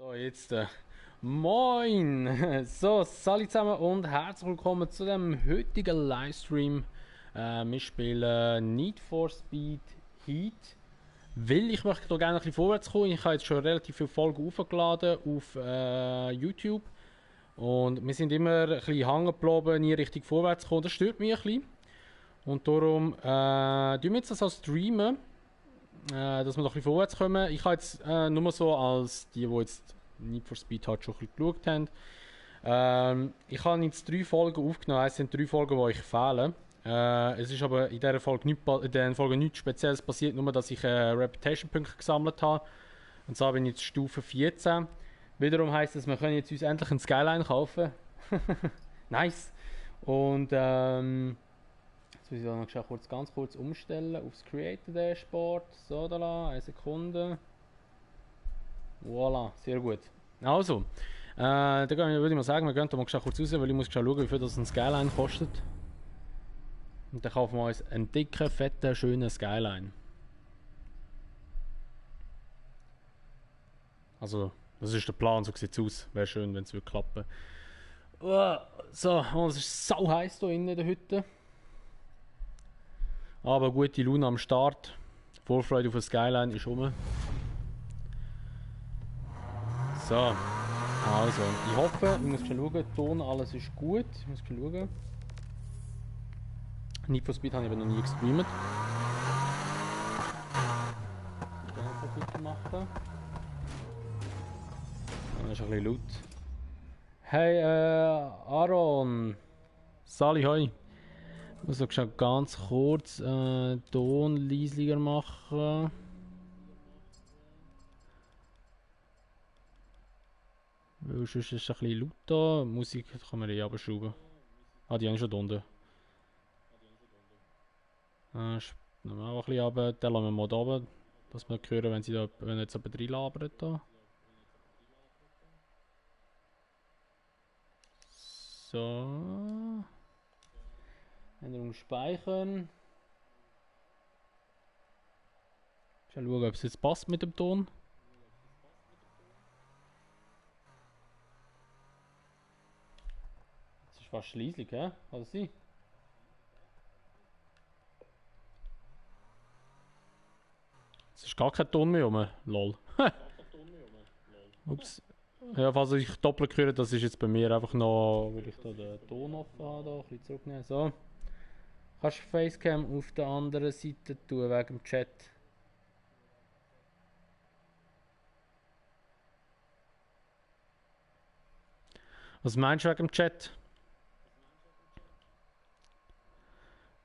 So, jetzt moin! So, salut zusammen und herzlich willkommen zu dem heutigen Livestream. Wir spielen Need for Speed Heat. Weil ich möchte da gerne ein bisschen vorwärts kommen. Ich habe jetzt schon relativ viele Folgen aufgeladen auf YouTube. Und wir sind immer ein bisschen hängen geblieben, nie richtig vorwärts kommen. Das stört mich ein bisschen. Und darum tun wir jetzt das auch streamen. Dass wir noch ein bisschen vorwärts kommen. Ich habe jetzt nur so als die jetzt Need for Speed halt schon ein bisschen geschaut haben. Ich habe jetzt 3 Folgen aufgenommen. Es sind 3 Folgen, die euch fehlen. Es ist aber in dieser Folge nichts Spezielles passiert, nur dass ich Reputation-Punkte gesammelt habe. Und zwar bin ich jetzt Stufe 14. Wiederum heisst das, wir können jetzt uns endlich einen Skyline kaufen. Nice! Und jetzt muss ich da noch ganz kurz umstellen aufs Creator Dashboard. So, da la, eine Sekunde. Voilà, sehr gut. Also, dann würde ich mal sagen, wir gehen da mal kurz raus, weil ich muss schauen, wie viel das ein Skyline kostet. Und dann kaufen wir uns einen dicken, fetten, schönen Skyline. Also, das ist der Plan, so sieht es aus. Wäre schön, wenn es klappen würde. So, und es ist sau heiß hier innen in der Hütte. Aber gute Laune am Start. Vorfreude auf den Skyline ist rum. So, also, ich hoffe, ich muss schon schauen, Ton, alles ist gut. Ich muss schon schauen. Need for Speed habe ich aber noch nie gestreamt. Ich kann noch bitte machen. Das ist ein bisschen laut. Hey, Aaron. Sali, hoi. Ich muss noch ganz kurz Ton leislicher machen. Weil sonst ist es ein bisschen laut da. Musik kann man ja abschrauben. Ah, die haben schon da unten. Nehmen wir auch ein bisschen runter. Dann lassen wir mal da runter, dass wir hören, wenn jetzt jemand reinlabert da. So. Änderung speichern. Schauen, ob es jetzt passt mit dem Ton. Es ist fast schliesslich, hä? Kann das sein? Es ist gar kein Ton mehr rum. Lol. Ups. Ja, falls ich doppelt höre, das ist jetzt bei mir einfach noch, weil ich da den Ton offen habe, da ein bisschen zurücknehmen. So. Kannst du Facecam auf der anderen Seite tun, wegen dem Chat? Was meinst du wegen dem Chat?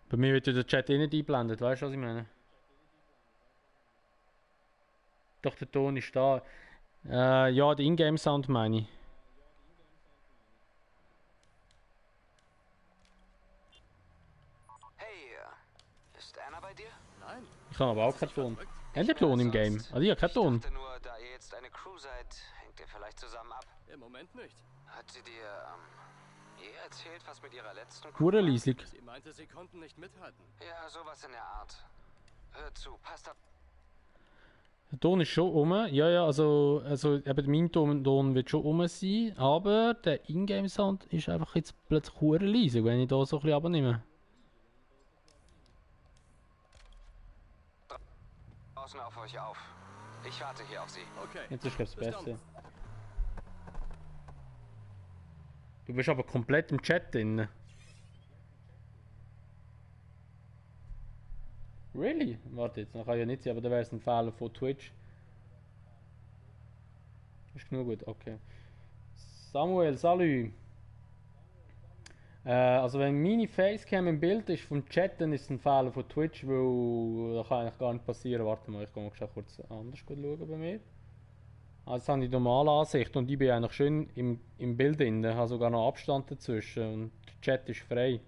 Bei mir wird der Chat eh nicht eingeblendet, weißt du, was ich meine? Doch, der Ton ist da. Ja, der Ingame-Sound meine ich. Hey, ist Anna bei dir? Nein. Ich habe aber auch keinen Ton. Habt ihr Ton im Game? Also ich habe keinen Ton. Ich dachte nur, da ihr jetzt eine Crew seid, hängt ihr vielleicht zusammen ab. Im Moment nicht. Hat sie dir, erzählt, was mit ihrer letzten Crew Hure war? leislich. Sie meinte, sie konnten nicht mithalten. Ja, sowas in der Art. Hör zu, passt auf. Der Ton ist schon um. Ja, also eben mein Ton wird schon um sein, aber der Ingame-Sound ist einfach jetzt plötzlich hure leise, wenn ich da so ein bisschen abnehme. Draußen auf euch auf. Ich warte hier auf sie. Okay. Jetzt ist es Bis besser. dann. Du bist aber komplett im Chat drin. Really? Warte jetzt, noch kann ja nicht sein, aber da wäre es ein Fehler von Twitch. Ist genug gut, okay. Samuel, salü. Also wenn meine Facecam im Bild ist vom Chat, dann ist es ein Fehler von Twitch, weil das kann eigentlich gar nicht passieren. Warte mal, ich kann mal kurz anders schauen bei mir. Also jetzt habe ich die normale Ansicht und ich bin eigentlich schön im Bild drin, habe sogar noch Abstand dazwischen und der Chat ist frei.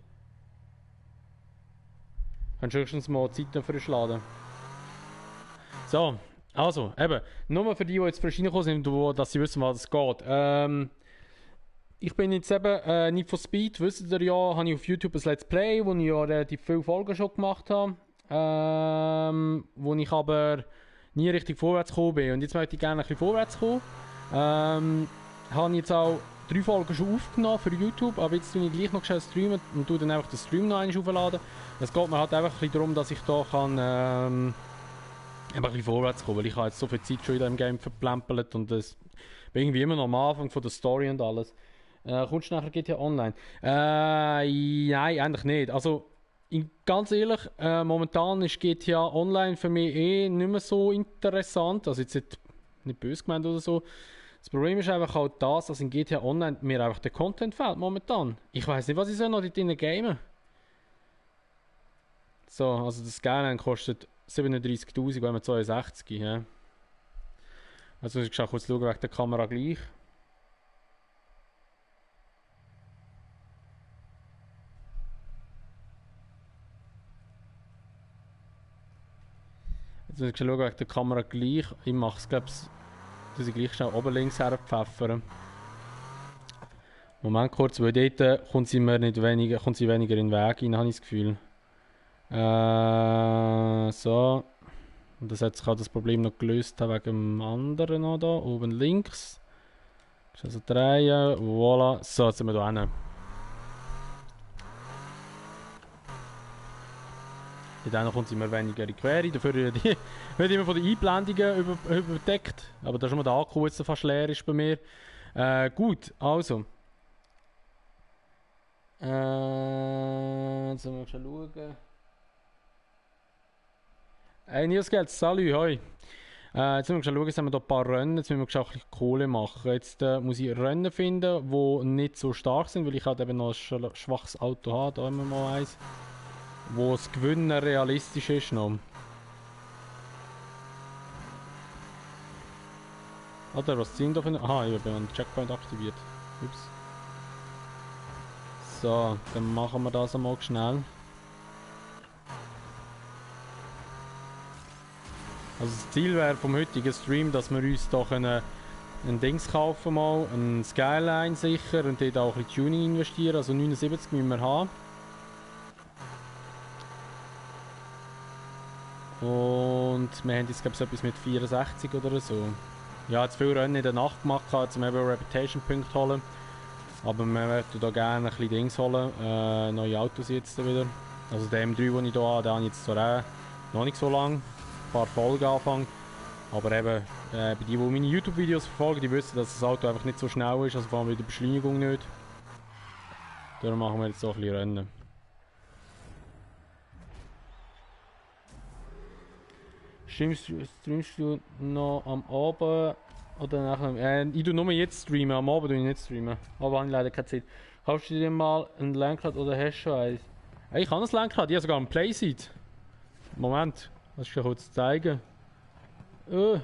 Kannst du höchstens mal die Zeit frisch laden. So, also, eben, nur für die jetzt frisch reingekommen sind, dass sie wissen, was es geht. Ich bin jetzt eben Need for Speed, wisst ihr ja, habe ich auf YouTube ein Let's Play, wo ich ja relativ viele Folgen schon gemacht habe. Wo ich aber nie richtig vorwärts gekommen bin. Und jetzt möchte ich gerne ein bisschen vorwärts kommen. Habe jetzt auch 3 Folgen schon aufgenommen für YouTube, aber jetzt tue ich gleich noch schnell streamen und tue dann einfach den Stream noch einmal aufladen. Es geht mir halt einfach ein bisschen darum, dass ich da kann ein bisschen vorwärts kommen, weil ich habe jetzt so viel Zeit schon in diesem Game verplempelt und das bin irgendwie immer noch am Anfang von der Story und alles. Kommst du nachher GTA Online? Nein, eigentlich nicht. Also, ganz ehrlich, momentan ist GTA Online für mich nicht mehr so interessant. Also jetzt nicht böse gemeint oder so. Das Problem ist einfach auch das, dass in GTA Online mir einfach der Content fehlt momentan. Ich weiß nicht, was ich soll noch dort drinnen gamen. So, also das Skyline kostet 37'000, wenn man 62, ja. Also ich schaue kurz schauen wegen der Kamera gleich. Jetzt muss ich schauen wegen der Kamera gleich. Ich mache es, glaube ich, dass ich gleich schnell oben links herpfeffern. Moment kurz, weil dort kommt sie weniger in den Weg rein, habe ich das Gefühl. So. Und das hat sich auch das Problem noch gelöst wegen dem anderen noch da, oben links. Also drehen, voilà. So, jetzt sind wir da hin. Dann kommt sie immer weniger in die Quere, dafür wird immer von den Einblendungen überdeckt. Aber da ist schon mal der Akku jetzt fast leer ist bei mir. Gut, also. Jetzt müssen wir schon schauen. Hey Nils Geld, salut, hoi. Jetzt müssen wir schon schauen, jetzt haben wir hier ein paar Rennen, jetzt müssen wir schon ein bisschen Kohle machen. Jetzt muss ich Rennen finden, die nicht so stark sind, weil ich halt eben noch ein schwaches Auto habe, da haben wir mal eins. Wo das Gewinnen realistisch ist noch. Oder was ziehen da für eine... Aha, ich habe einen Checkpoint aktiviert. Ups. So, dann machen wir das einmal schnell. Also das Ziel wäre vom heutigen Stream, dass wir uns doch ein Dings kaufen mal, ein Skyline sicher und dort auch ein bisschen Tuning investieren. Also 79 müssen wir haben. Und wir haben jetzt glaube ich etwas mit 64 oder so. Ja, jetzt viele Rennen in der Nacht gemacht, um eben Reputation-Punkte holen. Aber wir möchten da gerne ein bisschen Dings holen, neue Autos jetzt wieder. Also der M3, den ich hier habe, den habe ich jetzt zwar noch nicht so lange, ein paar Folgen anfangen. Aber eben, bei die meine YouTube-Videos verfolgen, die wissen, dass das Auto einfach nicht so schnell ist, also vor allem mit der Beschleunigung nicht. Darum machen wir jetzt so ein bisschen Rennen. Streamst du noch am Abend oder nachher? Ich tue nur jetzt streamen, am Abend tue ich nicht streamen. Aber habe ich leider keine Zeit. Kaufst du dir mal ein Lenkrad oder hast du schon eins? Ich habe ein Lenkrad, ich habe sogar ein Playseat. Moment, das ist ja kurz zeigen. Da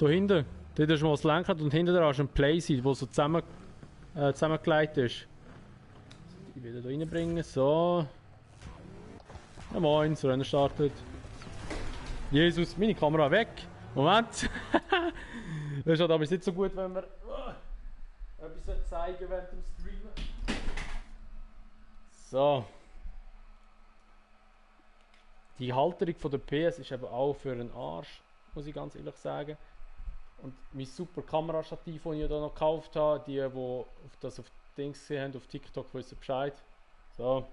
hinten, dort ist mal das Lenkrad und hinten dran ist ein Playseat, das so zusammengelegt ist. Ich wieder hier reinbringen, so. Ja moin, das Rennen startet. Jesus, meine Kamera weg. Moment. Das ist halt aber nicht so gut, wenn wir etwas zeigen während dem Streamen. So. Die Halterung von der PS ist eben auch für einen Arsch, muss ich ganz ehrlich sagen. Und mein super Kamerastativ, das ich da noch gekauft habe, die das auf Dings gesehen haben, auf TikTok, wissen Bescheid. So.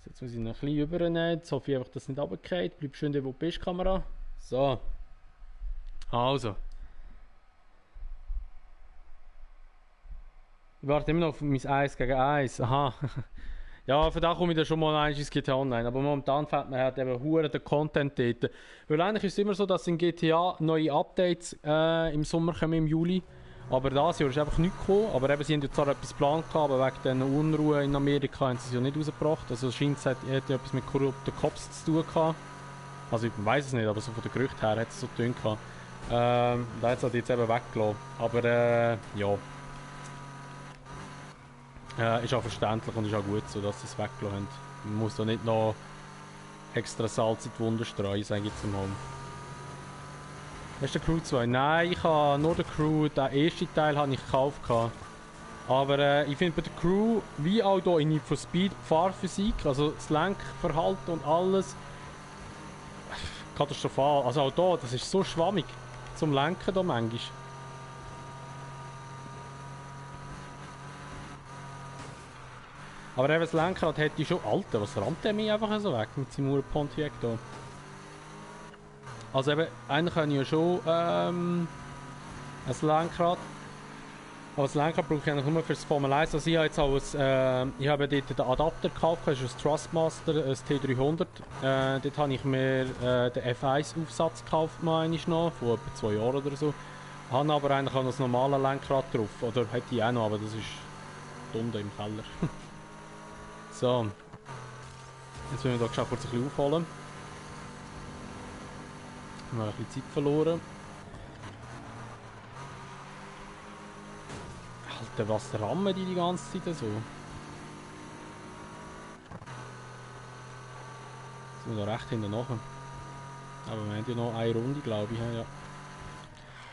Jetzt muss ich noch ein bisschen übernehmen. Jetzt hoffe ich einfach, dass es nicht runterfällt. Bleib schön da, wo du bist, Kamera. So. Also. Ich warte immer noch auf mein 1 gegen 1. Aha. Ja, von da komme ich dann schon mal ins GTA Online. Aber momentan fällt mir halt eben hure der Content dort. Weil eigentlich ist es immer so, dass in GTA neue Updates im Sommer kommen, im Juli. Aber dieses Jahr ist einfach nichts gekommen. Aber eben, sie haben zwar etwas geplant, aber wegen den Unruhe in Amerika haben sie es ja nicht rausgebracht. Also es scheint, es hätte etwas mit korrupten Cops zu tun gehabt. Also ich weiß es nicht, aber so von den Gerüchten her hat es so getan gehabt. Da hat es halt jetzt eben weggelassen. Aber ja. Ist auch verständlich und ist auch gut so, dass sie es weggelassen haben. Man muss da nicht noch extra Salz in die Wunde streuen, sage ich jetzt mal. Hast du den Crew 2? Nein, ich habe nur den Crew, den ersten Teil habe ich gekauft. Aber ich finde bei der Crew, wie auch hier in Need for Speed, Fahrphysik, also das Lenkverhalten und alles, katastrophal. Also auch hier, das ist so schwammig. zum Lenken da manchmal. Aber eben das Lenkrad hätte ich schon... Alter, was rammt der mich einfach so weg mit seinem Pontiac da? Also eben, eigentlich kann ich ja schon ein Lenkrad. Aber das Lenkrad brauche ich eigentlich nur für das Formel 1. Also ich habe jetzt auch ich habe dort den Adapter gekauft, das ist ein Thrustmaster, ein T300. Dort habe ich mir den F1-Aufsatz gekauft, meine ich noch, vor etwa 2 Jahren oder so. Habe aber eigentlich auch noch das normale Lenkrad drauf. Oder hätte ich auch noch, aber das ist unten im Keller. So. Jetzt müssen wir hier kurz ein bisschen aufholen. Wir haben ein bisschen Zeit verloren. Alter, was rammen die ganze Zeit so? Jetzt sind wir da recht hinten nachher. Aber wir haben ja noch eine Runde, glaube ich. Ja.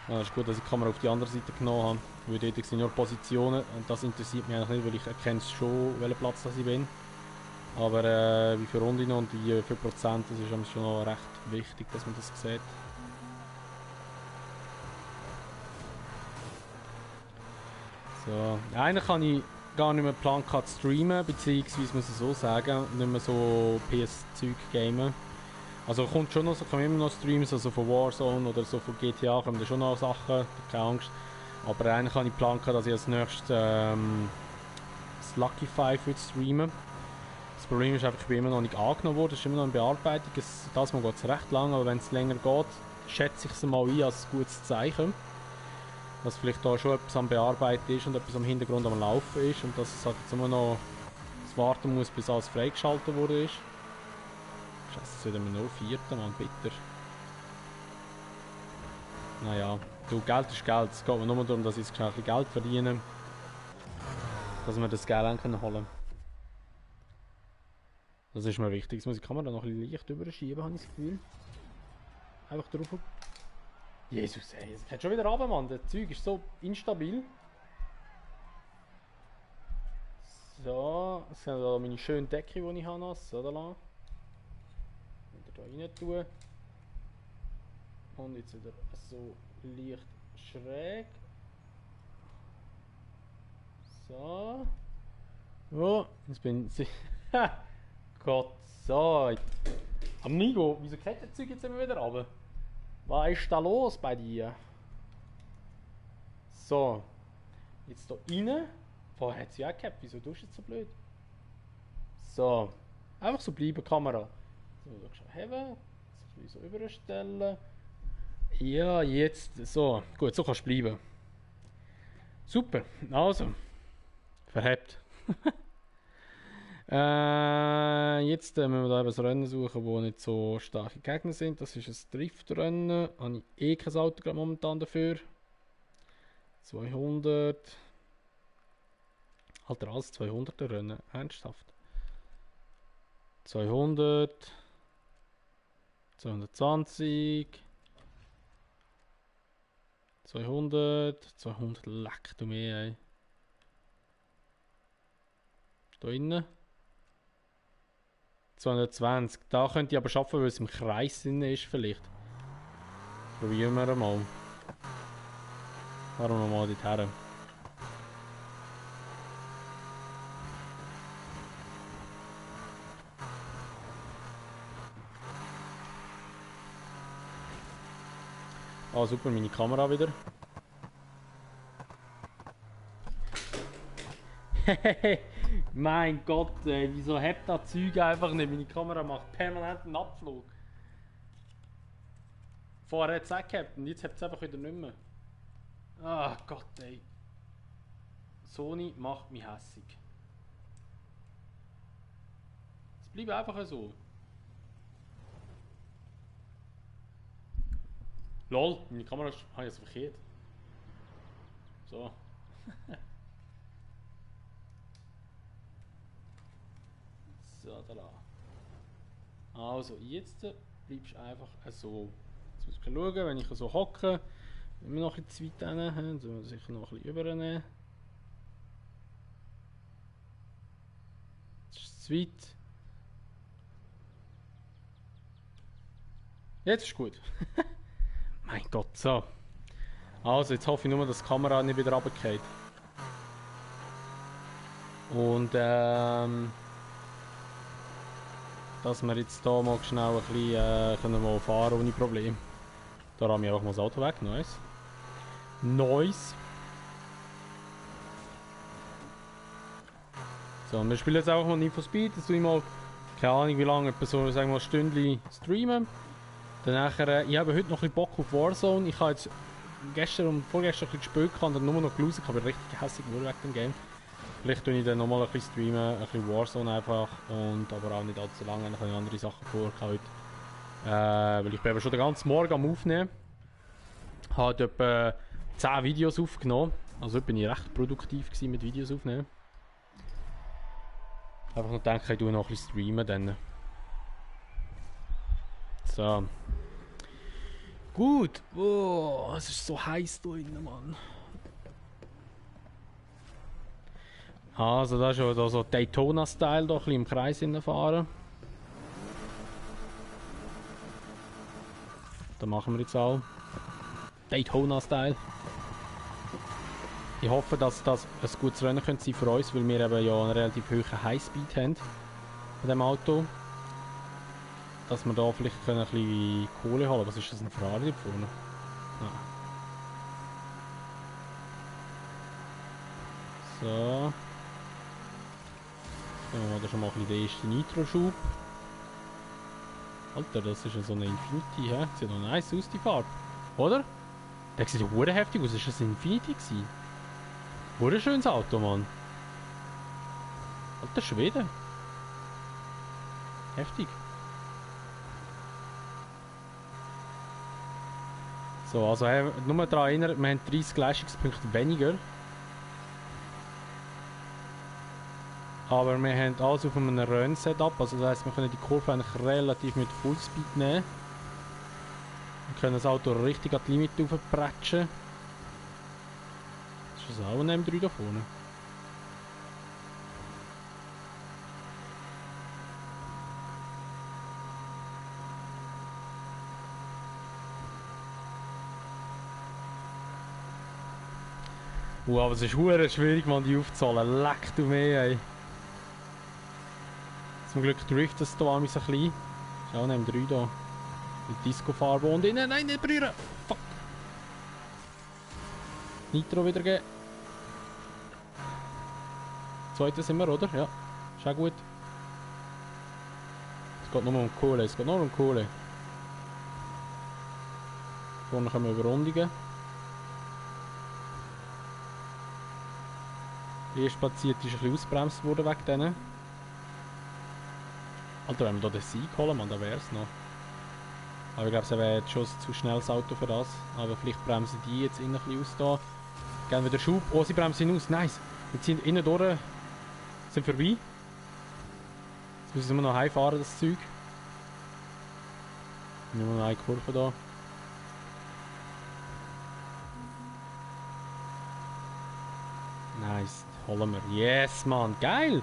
Ja, es ist gut, dass ich die Kamera auf die andere Seite genommen habe. Weil dort sind nur Positionen und das interessiert mich eigentlich nicht, weil ich erkenne schon, welchen Platz das ich bin. Aber wie viele Runden und wie viel Prozent, das ist schon noch recht wichtig, dass man das sieht. So, eigentlich kann ich gar nicht mehr Plan zu streamen, beziehungsweise muss ich so sagen, nicht mehr so PS-Zeug gamen. Also kommt schon noch, so kann immer noch Streams, also von Warzone oder so von GTA kommen da schon noch Sachen, keine Angst. Aber eigentlich habe ich Plan gehabt, dass ich als nächstes das Lucky 5 streamen. Das Problem ist einfach, ich bin immer noch nicht angenommen worden, es ist immer noch in Bearbeitung. Das mal geht es recht lang, aber wenn es länger geht, schätze ich es mal ein als ein gutes Zeichen. Dass vielleicht da schon etwas am Bearbeiten ist und etwas am Hintergrund am Laufen ist und dass es halt jetzt immer noch das warten muss, bis alles freigeschaltet wurde ist. Scheiße, jetzt wieder nur 4. Mann, bitter. Naja, du, Geld ist Geld. Es geht mir nur darum, dass ich jetzt schnell ein bisschen Geld verdiene. Dass wir das Geld holen können. Das ist mir wichtig. Jetzt muss ich die Kamera noch ein bisschen leicht überschieben, habe ich das Gefühl. Einfach drauf. Jesus, ey, es geht schon wieder runter, Mann. Das Zeug ist so instabil. So, jetzt haben wir meine schöne Decke, die ich habe. So, da lang. Wieder hier rein tun. Und jetzt wieder so leicht schräg. So. Oh, jetzt bin ich... Gott sei. Amigo, wieso geht das Zeug jetzt immer wieder runter? Was ist da los bei dir? So. Jetzt hier rein. Vorher hat es ja auch gehabt. Wieso tust du jetzt so blöd? So. Einfach so bleiben, Kamera. So, da schon haben. So überstellen. Ja, jetzt. So. Gut, so kannst du bleiben. Super. Also. Verhebt. Jetzt müssen wir da eben ein Rennen suchen, wo nicht so starke Gegner sind. Das ist ein Driftrennen. Habe ich eh kein Auto gerade momentan dafür. 200. Alter, alles 200er Rennen. Ernsthaft. 200. 220. 200. 200. Leck du mir, ey. Da innen. 220. Da könnte ich aber schaffen, weil es im Kreis drin ist vielleicht. Probieren wir mal. Fahren wir mal dorthin. Ah, super, meine Kamera wieder. Mein Gott, wieso hebt das Zeug einfach nicht? Meine Kamera macht permanent einen Abflug. Vorher hat es auch gehabt und jetzt hebt es einfach wieder nicht mehr. Ah Gott, ey. Sony macht mich hässig. Es bleibt einfach so. Lol, meine Kamera habe ich jetzt verkehrt. So. So, da. Also, jetzt bleibst du einfach so. Jetzt muss ich schauen, wenn ich so hocke, wenn wir noch ein bisschen zu weit hin haben, dann müssen wir sicher noch ein bisschen übernehmen. Das ist zu weit. Jetzt ist gut. Mein Gott, so. Also, jetzt hoffe ich nur, dass die Kamera nicht wieder runterfällt. Und dass wir jetzt hier mal schnell ein bisschen können mal fahren ohne Problem. Da haben wir einfach mal das Auto weg, nice. Nice. So, wir spielen jetzt einfach mal Need for Speed, das tue ich mal, keine Ahnung wie lange, etwa so, sagen wir mal, ein Stündchen streamen. Dann nachher, ich habe heute noch ein bisschen Bock auf Warzone. Ich habe jetzt gestern und vorgestern ein bisschen gespielt und dann nur noch gelesen, ich habe richtig hässlich geworden wegen dem Game. Vielleicht tue ich dann nochmal ein bisschen streamen, ein bisschen Warzone einfach, und aber auch nicht allzu lange, dann habe ich andere Sachen vor heute. Weil ich bin eben schon den ganzen Morgen am Aufnehmen. Ich habe etwa 10 Videos aufgenommen, also heute bin ich recht produktiv gewesen mit Videos aufnehmen. Einfach nur denke, ich tue noch ein bisschen streamen dann. So. Gut. Oh, es ist so heiß da drinnen, Mann. Also da ist ja da so Daytona-Style, da ein bisschen im Kreis fahren. Da machen wir jetzt auch. Daytona-Style. Ich hoffe, dass das ein gutes Rennen könnte sein für uns, weil wir eben ja einen relativ hohen Highspeed haben bei diesem Auto. Dass wir da vielleicht können ein bisschen Kohle holen. Was ist das, ein Ferrari da vorne? Ah. So. Dann haben wir da schon mal ein bisschen den ersten Nitro-Schub. Alter, das ist ja so eine Infinity, hä? Sieht doch nice aus, die Farbe. Oder? Der sieht ja hure heftig aus. Ist das ein Infinity gewesen? Hure schönes Auto, Mann. Alter Schwede. Heftig. So, also nur daran erinnern, wir haben 30 Leistungspunkte weniger. Aber wir haben alles auf einem Run-Setup, also das heisst, wir können die Kurve eigentlich relativ mit Fullspeed nehmen. Wir können das Auto richtig an die Limit aufpratschen. Ist das auch ein M3 da vorne? Aber es ist hure schwierig, man die aufzahlen. Leck du mir, ey. Zum Glück trifft das hier ein bisschen. Ist auch ein M3 da. Mit Disco-Farbe und innen. Nein, nicht berühren! Fuck! Nitro wieder geben. Zweite sind wir, oder? Ja. Ist auch gut. Es geht nur um Kohle. Es geht nur um Kohle. Vorne können wir überrundigen. Der erste Platzierte ist ein bisschen ausgebremst worden wegen denen. Alter, wenn wir hier den Sieg holen, man, dann wäre es noch. Aber ich glaube, es wäre jetzt schon ein zu schnelles Auto für das. Aber vielleicht bremsen die jetzt innen ein bisschen aus da. Gehen wieder Schub. Oh, sie bremsen aus. Nice. Jetzt sind innen durch. Sind vorbei. Jetzt müssen wir noch heimfahren, das Zeug. Nehmen wir noch eine Kurve da. Nice. Holen wir. Yes, Mann. Geil.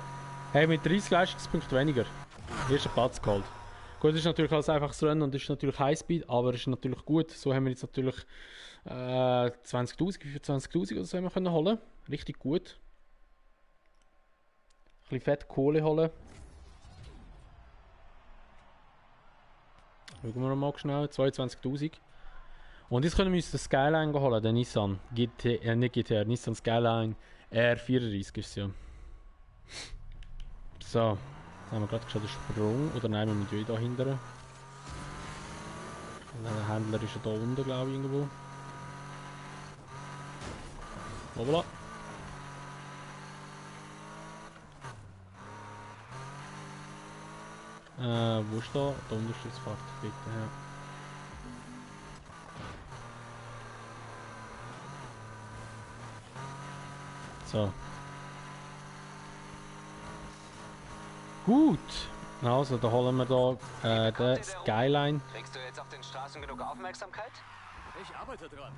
Hey, mit 30 Leistungspunkten weniger. Erster Platz geholt. Gut, das ist natürlich alles einfaches Rennen und das ist natürlich Highspeed, aber es ist natürlich gut. So haben wir jetzt natürlich 20.000, für 20.000 oder so haben wir können holen. Richtig gut. Ein bisschen fett Kohle holen. Schauen wir mal schnell. 22.000. Und jetzt können wir uns den Skyline holen, den Nissan. Nicht GTR, Nissan Skyline R34 ist es ja. So. Jetzt haben wir gerade geschaut, den Sprung. Oder nein, wir müssen wieder da hinten. Der Händler ist ja da unten, glaube ich, irgendwo. Hoppla. Wo ist da? Da unten ist das Fahrzeug, bitte. Ja. So. Gut. Also, da holen wir da den Skyline. Kriegst du jetzt auf den Straßen genug Aufmerksamkeit? Ich arbeite dran.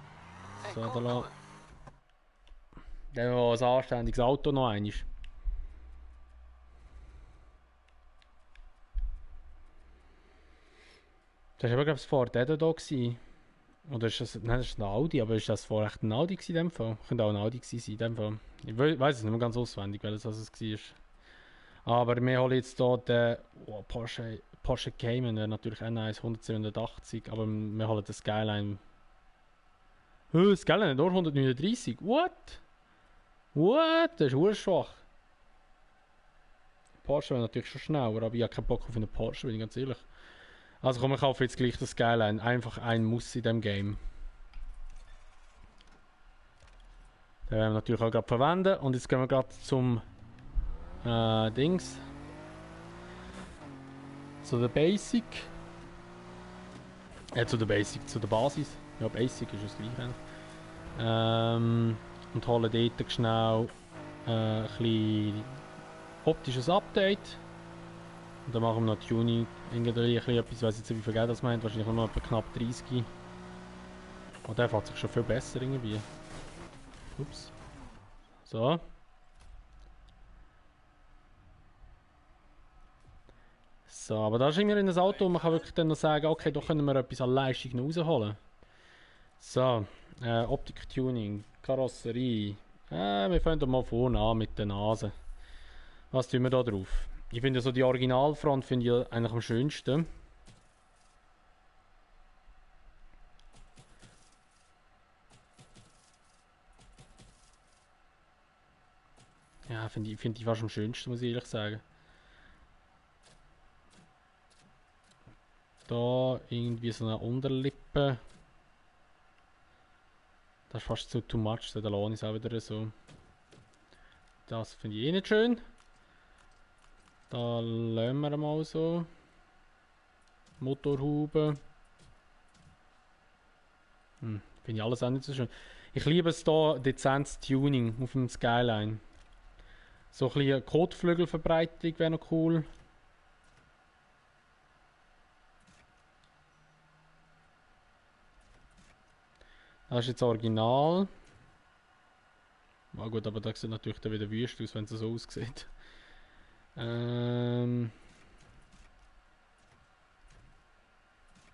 Hey, So, cool, da cool. lassen. Dann haben wir ein anständiges Auto noch einmal. Das war aber, glaube ich, das Ford Edda da gewesen. Oder ist das... Nein, das ist ein Audi, aber ist das vorher echt ein Audi gewesen in dem Fall? Könnte auch ein Audi gewesen sein in dem Fall. Ich weiß es nicht mehr ganz auswendig, welches es war. Aber wir holen jetzt hier den Porsche Cayman, der natürlich N1 187, aber wir holen den Skyline. Skyline nur 139. What? What? Das ist urschwach. Porsche wäre natürlich schon schneller, aber ich habe keinen Bock auf einen Porsche, bin ich ganz ehrlich. Also komm, wir kaufen jetzt gleich das Skyline. Einfach ein Muss in diesem Game. Den werden wir natürlich auch gerade verwenden. Und jetzt gehen wir gerade zum Dings. Zu der Basic. Zu der Basic, zu der Basis. Ja, Basic ist das gleiche. Und holen dort schnell ein bisschen optisches Update. Und dann machen wir noch Tuning. Irgendwie etwas, ich weiß jetzt nicht, wie viel Geld das meint. Wahrscheinlich noch etwa knapp 30. Und der fährt sich schon viel besser irgendwie. Ups. So. So, aber da ist irgendwie in das Auto und man kann wirklich dann noch sagen, okay, da können wir etwas an Leistung noch rausholen. So, Optik-Tuning, Karosserie. Wir fangen mal vorne an mit der Nase. Was tun wir da drauf? Ich finde so die Originalfront finde ich eigentlich am schönsten. Ja, finde ich fast am schönsten, muss ich ehrlich sagen. Da irgendwie so eine Unterlippe. Das ist fast zu too much, der Lohn ist auch wieder so. Das finde ich eh nicht schön. Da lassen wir mal so. Motorhaube. Finde ich alles auch nicht so schön. Ich liebe es hier, dezentes Tuning auf dem Skyline. So ein bisschen Kotflügelverbreitung wäre noch cool. Das ist jetzt original. Na gut, aber da sieht natürlich dann wieder wüst aus, wenn es so aussieht. Das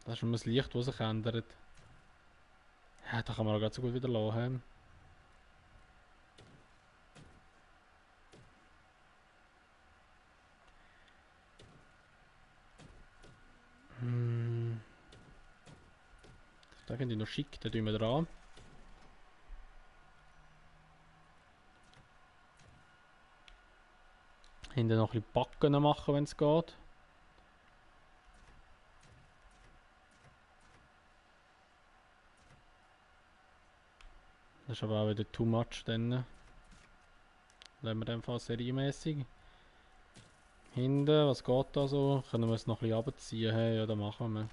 ist schon das Licht, das sich ändert. Ja, da kann man auch ganz so gut wieder lassen. Da finde ich noch schick, den tun wir dran. Hinten noch ein bisschen Backen machen, wenn es geht. Das ist aber auch wieder too much dann. Lassen wir den Fall serienmäßig. Hinten, was geht da so? Können wir es noch ein bisschen runterziehen? Hey, ja, das machen wir.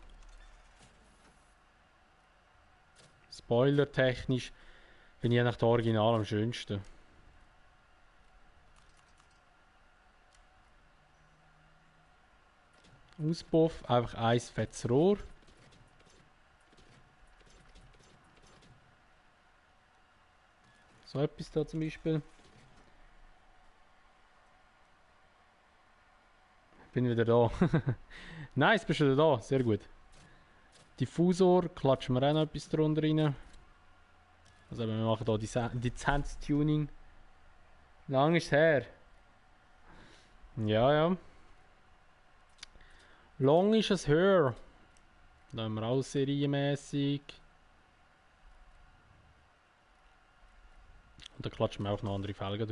Spoiler technisch finde ich nach der Original am schönsten. Auspuff, einfach ein fettes Rohr. So etwas da zum Beispiel. Bin wieder da. Nice, bist du wieder da, sehr gut. Diffusor, klatschen wir auch noch etwas drunter rein. Also wir machen hier dezentes Tuning. Lang ist es her. Ja. Long ist es her. Da haben wir auch serienmäßig. Und da klatschen wir auch noch andere Felgen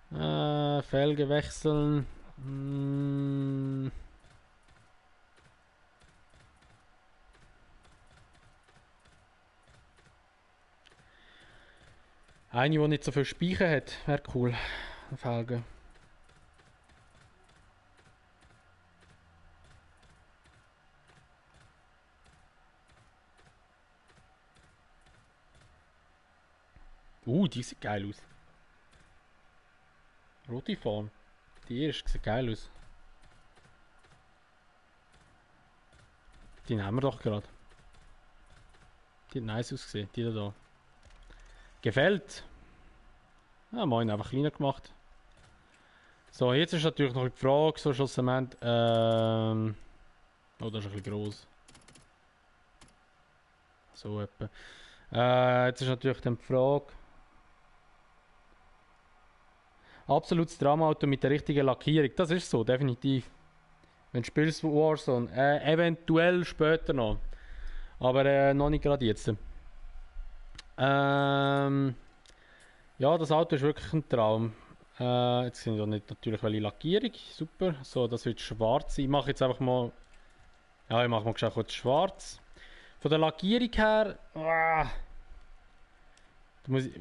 drauf. Felgen wechseln. Eine, die nicht so viel Speicher hat, wäre cool. Felgen. Die sieht geil aus. Rote Form. Die erste sieht geil aus. Die nehmen wir doch gerade. Die hat nice ausgesehen, die da. Gefällt. Ja, moin, einfach kleiner gemacht. So, jetzt ist natürlich noch die Frage, so schlussendlich, oh, das ist ein bisschen gross. So etwa. Jetzt ist natürlich dann die Frage. Absolutes Traumauto mit der richtigen Lackierung. Das ist so, definitiv. Wenn du spielst Warzone. Eventuell später noch. Aber noch nicht gerade jetzt. Ja, das Auto ist wirklich ein Traum. Jetzt sind ja nicht natürlich welche Lackierung. Super. So, das wird schwarz sein. Ich mache jetzt einfach mal. Ja, ich mache mal kurz schwarz. Von der Lackierung her.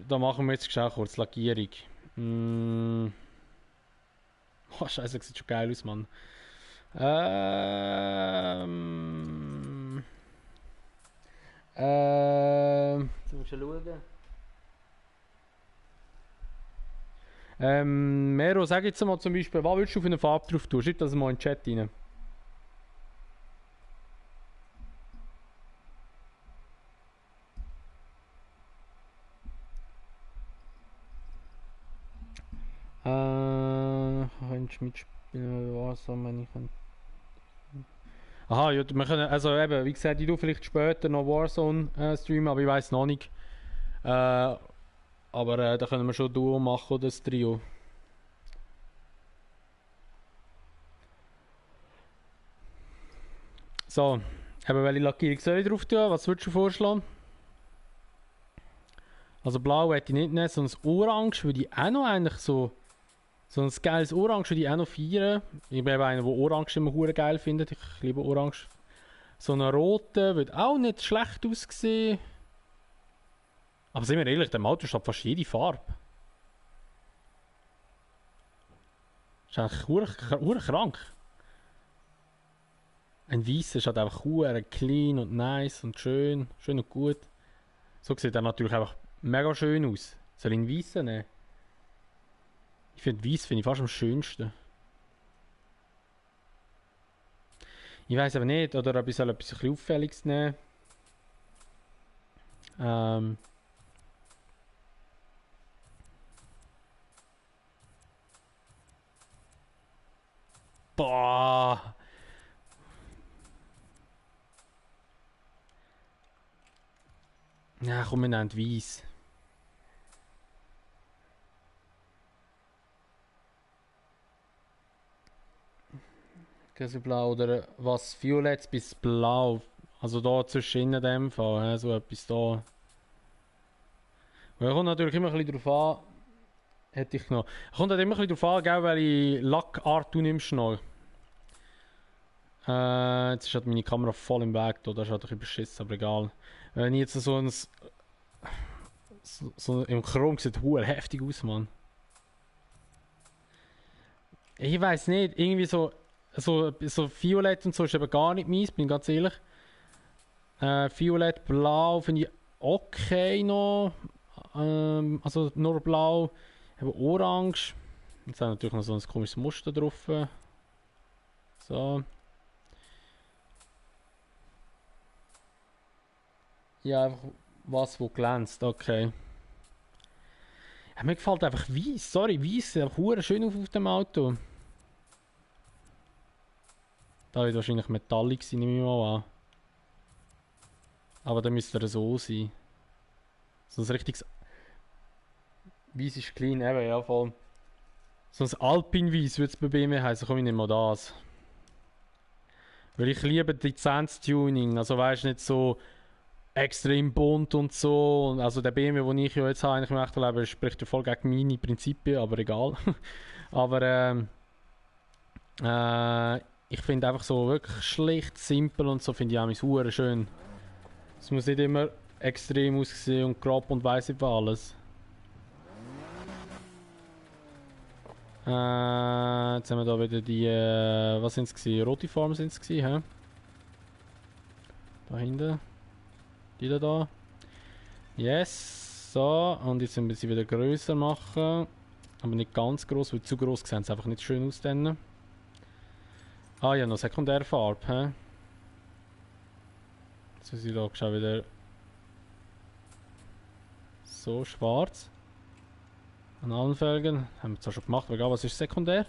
Da machen wir jetzt kurz Lackierung. Oh, Scheiße, das sieht schon geil aus, Mann. Jetzt musst du schauen. Mero, sag jetzt mal zum Beispiel, was willst du für eine Farbe drauf tun? Schreib das mal in den Chat rein. Kannst du mitspielen, was wenn ich kann. Aha, ja, wir können, also eben, wie gesagt, ich tue vielleicht später noch Warzone streamen, aber ich weiß noch nicht. Aber da können wir schon Duo machen oder das Trio. So, eben welche Lackierung soll ich drauf tun? Was würdest du vorschlagen? Also blau hätte ich nicht nehmen, sondern orange würde ich auch noch eigentlich so ein geiles Orange würde ich auch noch feiern. Ich bin eben einer, der Orange immer hure geil findet. Ich liebe Orange. So ein roter würde auch nicht schlecht aussehen. Aber sind wir ehrlich, dem Auto steht fast jede Farbe. Das ist eigentlich hure krank. Ein weißer schaut einfach hure clean und nice und schön und gut. So sieht er natürlich einfach mega schön aus. Soll ich einen weißen nehmen? Ich finde weiß fast am schönsten. Ich weiß aber nicht, oder ob ich etwas ein bisschen Auffälliges nehmen. Boah! Ja, komm, wir nehmen weiß. Blau oder was? Violett bis Blau. Also da zwischen in dem Fall, so etwas da. Und kommt natürlich immer ein bisschen drauf an. Hätte ich noch. Kommt halt immer ein bisschen drauf an, gell, welche Lackart du nimmst noch. Jetzt ist halt meine Kamera voll im Weg, da ist halt ein bisschen beschissen, aber egal. Wenn ich jetzt so ein. So im Chrom sieht hure heftig aus, Mann. Ich weiß nicht, irgendwie so Violett und so ist eben gar nicht meins, bin ganz ehrlich. Violett, Blau finde ich okay noch. Also nur Blau. Eben Orange. Jetzt haben wir natürlich noch so ein komisches Muster drauf. So. Ja, einfach was, wo glänzt, okay. Ja, mir gefällt einfach weiß, sorry, weiß sieht einfach schön auf dem Auto. Da wird wahrscheinlich metallic sein, nehme ich mal an. Aber dann müsste er so sein. So ein richtiges Weiß ist clean, eben, ja voll. So ein Alpin-Weiß würde es bei BMW heißen, komm ich nicht mal das. Weil ich liebe Lizenz-Tuning, also weißt nicht so extrem bunt und so. Also der BMW, den ich ja jetzt habe, eigentlich im echten Leben, spricht ja voll gegen meine Prinzipien, aber egal. Aber ich finde einfach so wirklich schlicht, simpel und so finde ich auch mein schön. Es muss nicht immer extrem aussehen und grob und weiss über alles. Jetzt haben wir da wieder die, was sind es? Rote Farben sind es, hä? Da hinten. Die da. Yes. So, und jetzt müssen wir sie wieder größer machen. Aber nicht ganz groß, weil zu groß sehen sie einfach nicht schön aus. Dann. Ah ja, noch Sekundärfarbe, hä? Jetzt muss ich da schon wieder so schwarz. An allen Felgen. Haben wir zwar schon gemacht, aber was ist sekundär?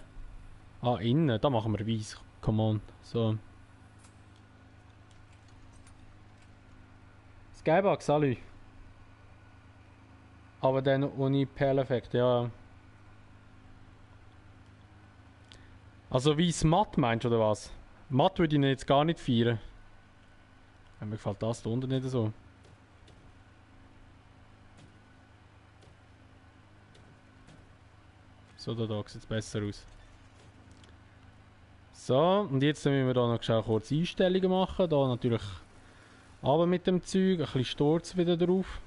Ah, innen, da machen wir weiß. Come on. So. Skybox, alle. Aber dann ohne Perleffekt, ja. Also wie es matt meinst, oder was? Matt würde ich ihn jetzt gar nicht feiern. Mir gefällt das da unten nicht so. So, da sieht es besser aus. So, und jetzt müssen wir da noch schnell kurz Einstellungen machen. Da natürlich aber mit dem Zeug, ein bisschen Sturz wieder drauf.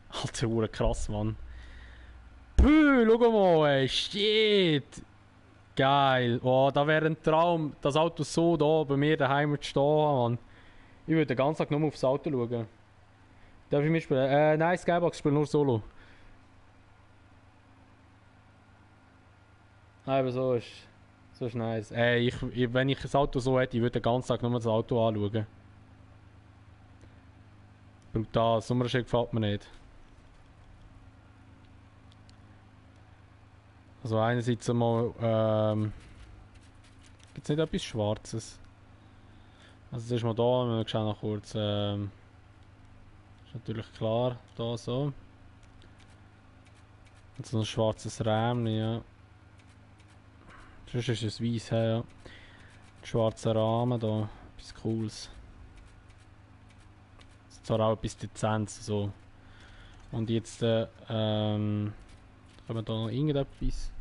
Alter, krass, Mann. Puh, schau mal, ey, shit. Geil. Oh, da wäre ein Traum, das Auto so da bei mir daheim zu stehen, Mann. Ich würde den ganzen Tag nur aufs Auto schauen. Darf ich mitspielen? Nein, Skybox, ich spiele nur Solo. Aber so ist nice. Wenn ich das Auto so hätte, ich würde den ganzen Tag nur das Auto anschauen. Brutal, Sommerschiff gefällt mir nicht. Also einerseits einmal, gibt es nicht etwas Schwarzes? Also das ist mal da, wir schauen noch kurz, ist natürlich klar, da so. Und so ein schwarzes Rahmen, ja. Sonst ist es weiß, ja. Ein schwarzer Rahmen da, etwas Cooles. Zwar auch etwas Dezentes, so. Und jetzt, haben wir da noch irgendetwas?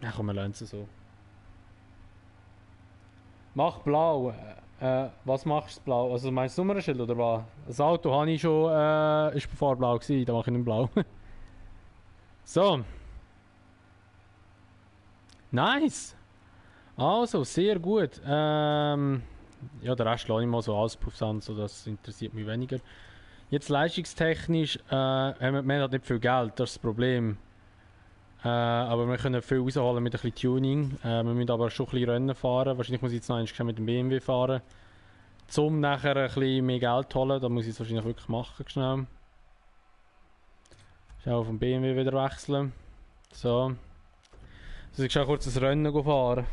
Ja komm, wir lassen es so. Mach blau. Was machst du blau? Also meinst du das Nummernschild oder was? Das Auto habe ich schon, ist bevor blau gewesen, da mache ich nicht blau. So. Nice. Also, sehr gut. Ja, der Rest lasse ich mal so Auspuffs an, so das interessiert mich weniger. Jetzt leistungstechnisch, haben wir halt nicht viel Geld, das ist das Problem. Aber wir können viel rausholen mit ein bisschen Tuning. Wir müssen aber schon ein bisschen Rennen fahren. Wahrscheinlich muss ich jetzt noch einmal mit dem BMW fahren. Um nachher ein bisschen mehr Geld zu holen. Da muss ich es wahrscheinlich wirklich machen. Schnell. Schau auf den BMW wieder wechseln. So. Also ich kann kurz das Rennen fahren.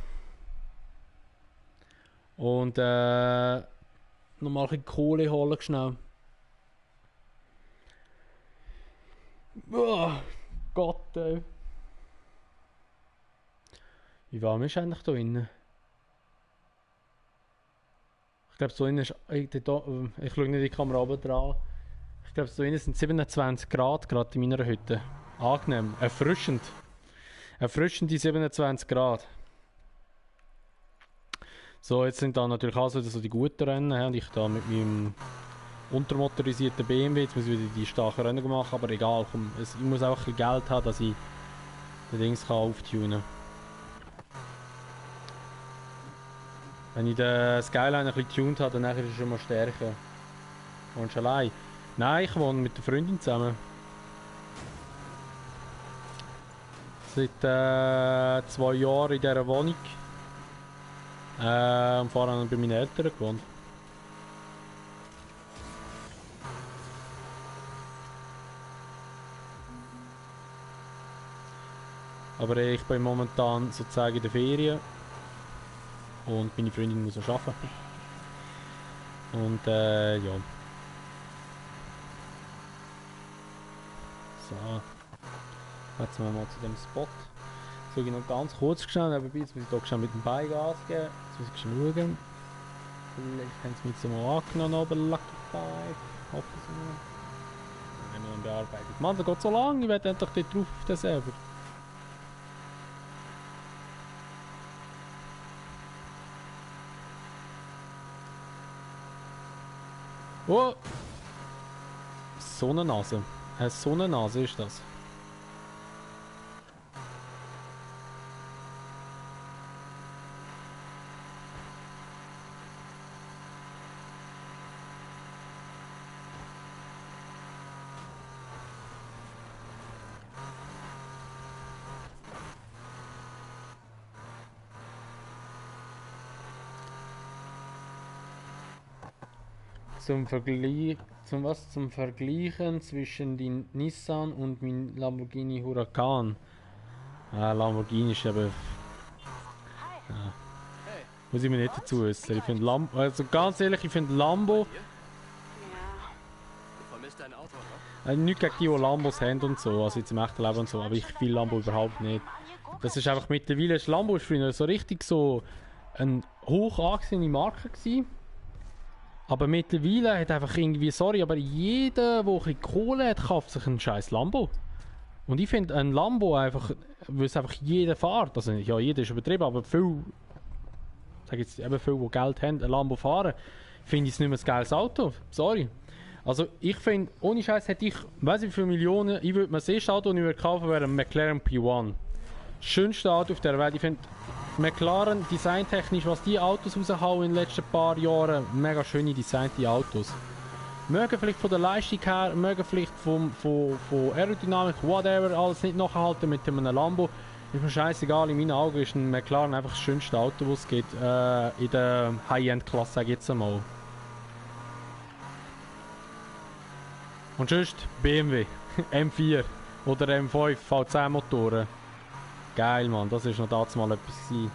Und nochmal ein bisschen Kohle holen. Schnell. Oh, Gott, ey. Wie warm ist eigentlich da drinnen? Ich glaube, so innen ist. Ich schaue nicht in die Kamera oben dran. Ich glaube, so innen sind 27 Grad gerade in meiner Hütte. Angenehm, erfrischend. Erfrischende 27 Grad. So, jetzt sind da natürlich auch so die guten Rennen. Und ich da mit meinem untermotorisierten BMW. Jetzt muss ich wieder die starken Rennen machen, aber egal. Komm, ich muss auch ein bisschen Geld haben, dass ich den Dings auftunen kann. Wenn ich den Skyline ein bisschen tuned habe, dann ist er schon mal stärker. Wohnst du allein? Nein, ich wohne mit der Freundin zusammen. Seit 2 Jahren in dieser Wohnung. Und vorher bei meinen Eltern gewohnt. Aber ich bin momentan sozusagen in der Ferien. Und meine Freundin muss noch arbeiten. Und ja. So. Jetzt mal zu dem Spot. Jetzt schaue ich noch ganz kurz schnell nebenbei. Jetzt muss ich hier schnell mit dem Bein Gas geben. Jetzt muss ich schnell schauen. Vielleicht haben sie mich jetzt mal angenommen, aber Lucky 5. Hoffe ich mal. Dann haben wir noch eine Bearbeitung. Mann, das geht so lang. Ich werde endlich dort drauf auf den Server. Oh! Sonnennase. Eine Sonnennase ist das. Zum Vergleichen zwischen den Nissan und mein Lamborghini Huracan. Lamborghini ist eben. Hey. Ja. Hey, Muss ich mir nicht dazu äußern. Ich finde Lambo, also ganz ehrlich, ich finde Lambo, Ja. Du vermisst dein Auto, ne? nicht gegen die Lambos haben und so, also jetzt im echten Leben und so, aber ich will Lambo überhaupt nicht. Das ist einfach mittlerweile, Lambo ist früher so richtig so eine hoch angesehene Marke gewesen. Aber mittlerweile hat einfach irgendwie, sorry, aber jeder, der ein bisschen Kohle hat, kauft sich einen scheiß Lambo. Und ich finde ein Lambo einfach, weil es einfach jeder fährt, also ja, jeder ist übertrieben, aber viel, sag jetzt eben viele, die Geld haben, ein Lambo fahren, finde ich es nicht mehr ein geiles Auto. Sorry. Also ich finde, ohne Scheiß hätte ich, weiß ich wie viele Millionen, ich würde mir das erste Auto, das ich würde kaufen, wäre ein McLaren P1. Das schönste Auto auf der Welt. Ich finde, McLaren designtechnisch, was die Autos raushauen in den letzten paar Jahren, mega schöne designte Autos. Mögen vielleicht von der Leistung her, mögen vielleicht von Aerodynamik, whatever, alles nicht nachhalten mit einem Lambo. Ist mir scheißegal, in meinen Augen ist ein McLaren einfach das schönste Auto, das es gibt, in der High-End-Klasse, sage ich jetzt einmal. Und sonst BMW, M4 oder M5 V10 Motoren. Geil, Mann, das ist noch dazu mal etwas gewesen.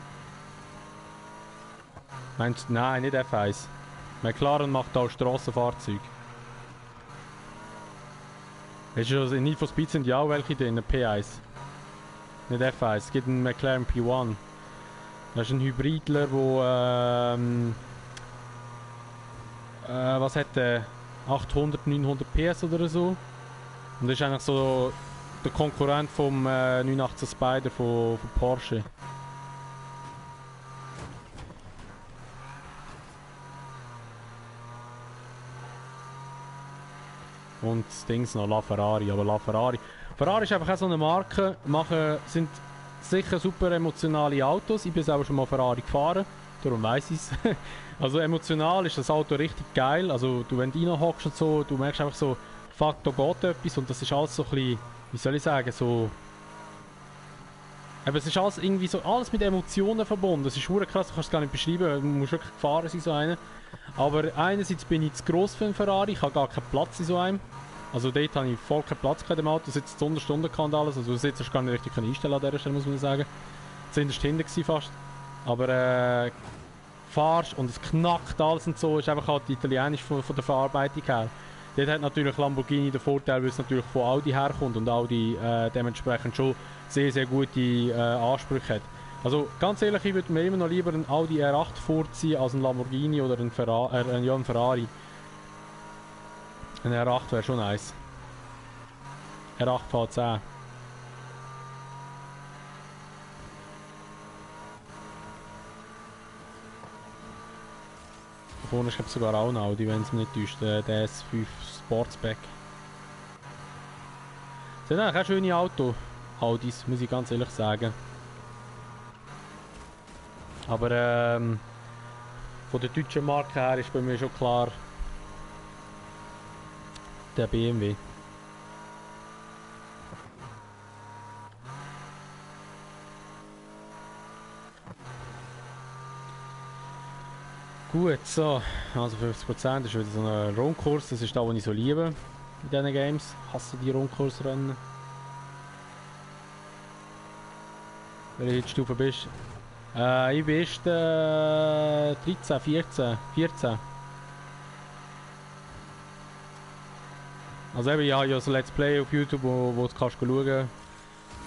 Meinst du, nein, nicht F1. McLaren macht auch Strassenfahrzeuge. Weißt du, in Need for Speed sind ja auch welche drin, P1. Nicht F1, es gibt einen McLaren P1. Das ist ein Hybridler, was hat der? 800, 900 PS oder so. Und das ist eigentlich so der Konkurrent vom 918 Spider von Porsche. Und das Ding ist noch LaFerrari, aber Ferrari ist einfach auch so eine Marke, sind sicher super emotionale Autos. Ich bin selber schon mal Ferrari gefahren, darum weiss ich es. Also emotional ist das Auto richtig geil. Also du, wenn du reinhockst und so, du merkst einfach so, fuck, da geht etwas und das ist alles so ein bisschen, wie soll ich sagen, so... Aber es ist alles irgendwie so, alles mit Emotionen verbunden. Das ist verdammt krass, du kannst es gar nicht beschreiben, du musst wirklich gefahren sein, so einen. Aber einerseits bin ich zu gross für einen Ferrari, ich habe gar keinen Platz in so einem. Also dort habe ich voll keinen Platz in dem Auto, du sitzt unter Stunde und alles, also du sitzt hast gar nicht richtig einstellen an dieser Stelle, muss man sagen. Zuerst hinten war fast. Aber fahrst und es knackt alles und so, ist einfach halt italienisch von der Verarbeitung her. Dort hat natürlich Lamborghini den Vorteil, weil es natürlich von Audi herkommt und Audi dementsprechend schon sehr, sehr gute Ansprüche hat. Also ganz ehrlich, ich würde mir immer noch lieber einen Audi R8 vorziehen als einen Lamborghini oder einen Ferrari. Ein R8 wäre schon nice. R8 V10. Vorne ist glaube sogar auch ein Audi, wenn es mich nicht täuscht, der S5 Sportsback. Das sind eigentlich auch schöne Autos, Audis, muss ich ganz ehrlich sagen. Aber von der deutschen Marke her ist bei mir schon klar der BMW. Gut, so, also 50% ist wieder so ein Rundkurs, das ist das, was ich so liebe in diesen Games. Hasse die Rundkursrennen. Welche Stufe bist du? Ich bin erst 13, 14. Also eben, ich habe ja so Let's Play auf YouTube, wo du kannst schauen.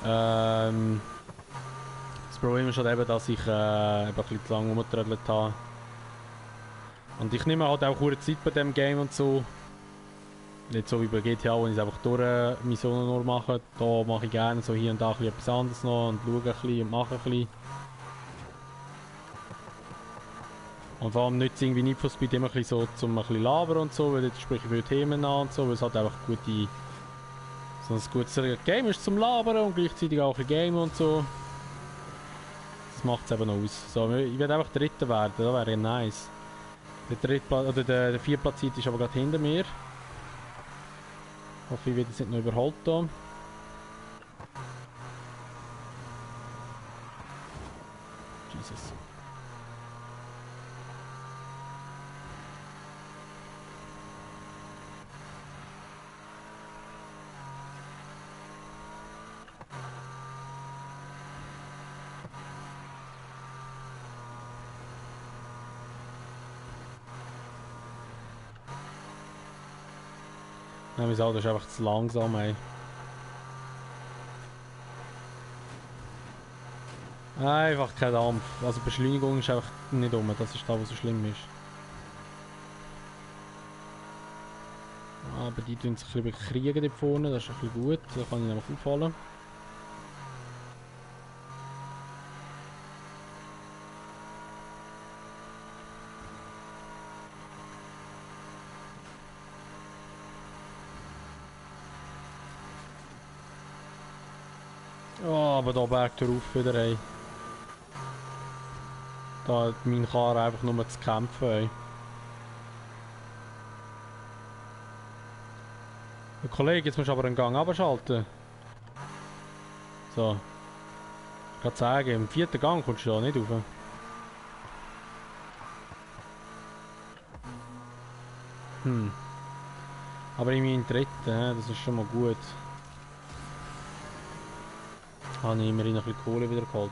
Das Problem ist halt eben, dass ich ein bisschen zu lange rumgetrödelt habe. Und ich nehme halt auch eine Zeit bei dem Game und so. Nicht so wie bei GTA, wo ich es einfach durch Missionen nur mache. Da mache ich gerne so hier und da ein bisschen etwas anderes noch und schaue ein bisschen und mache ein bisschen. Und vor allem nützt irgendwie Need for Speed immer ein bisschen so zum ein bisschen labern und so, weil jetzt spreche ich viele Themen an und so, weil es halt einfach so ein gutes Game ist zum Labern und gleichzeitig auch ein Game und so. Das macht es eben noch aus. So, ich werde einfach Dritter werden, das wäre nice. Der Viertplatzierte ist aber gerade hinter mir. Ich hoffe, ich werde jetzt nicht noch überholt hier. Jesus. Nein, mein Auto ist einfach zu langsam, ey. Einfach kein Dampf. Also Beschleunigung ist einfach nicht um. Das ist da, was so schlimm ist. Aber die tun sich ein bisschen bekriegen dort vorne. Das ist ein bisschen gut. Da kann ich nämlich auffallen. Oh, aber da bergt er auf wieder, ey. Da hat mein Karren einfach nur zu kämpfen, ey. Ja, Kollege, jetzt musst du aber einen Gang abschalten. So. Ich kann sagen, im 4. Gang kommst du da nicht rauf. Aber in meinem 3., das ist schon mal gut. Habe ich immerhin noch ein bisschen Kohle wieder geholt.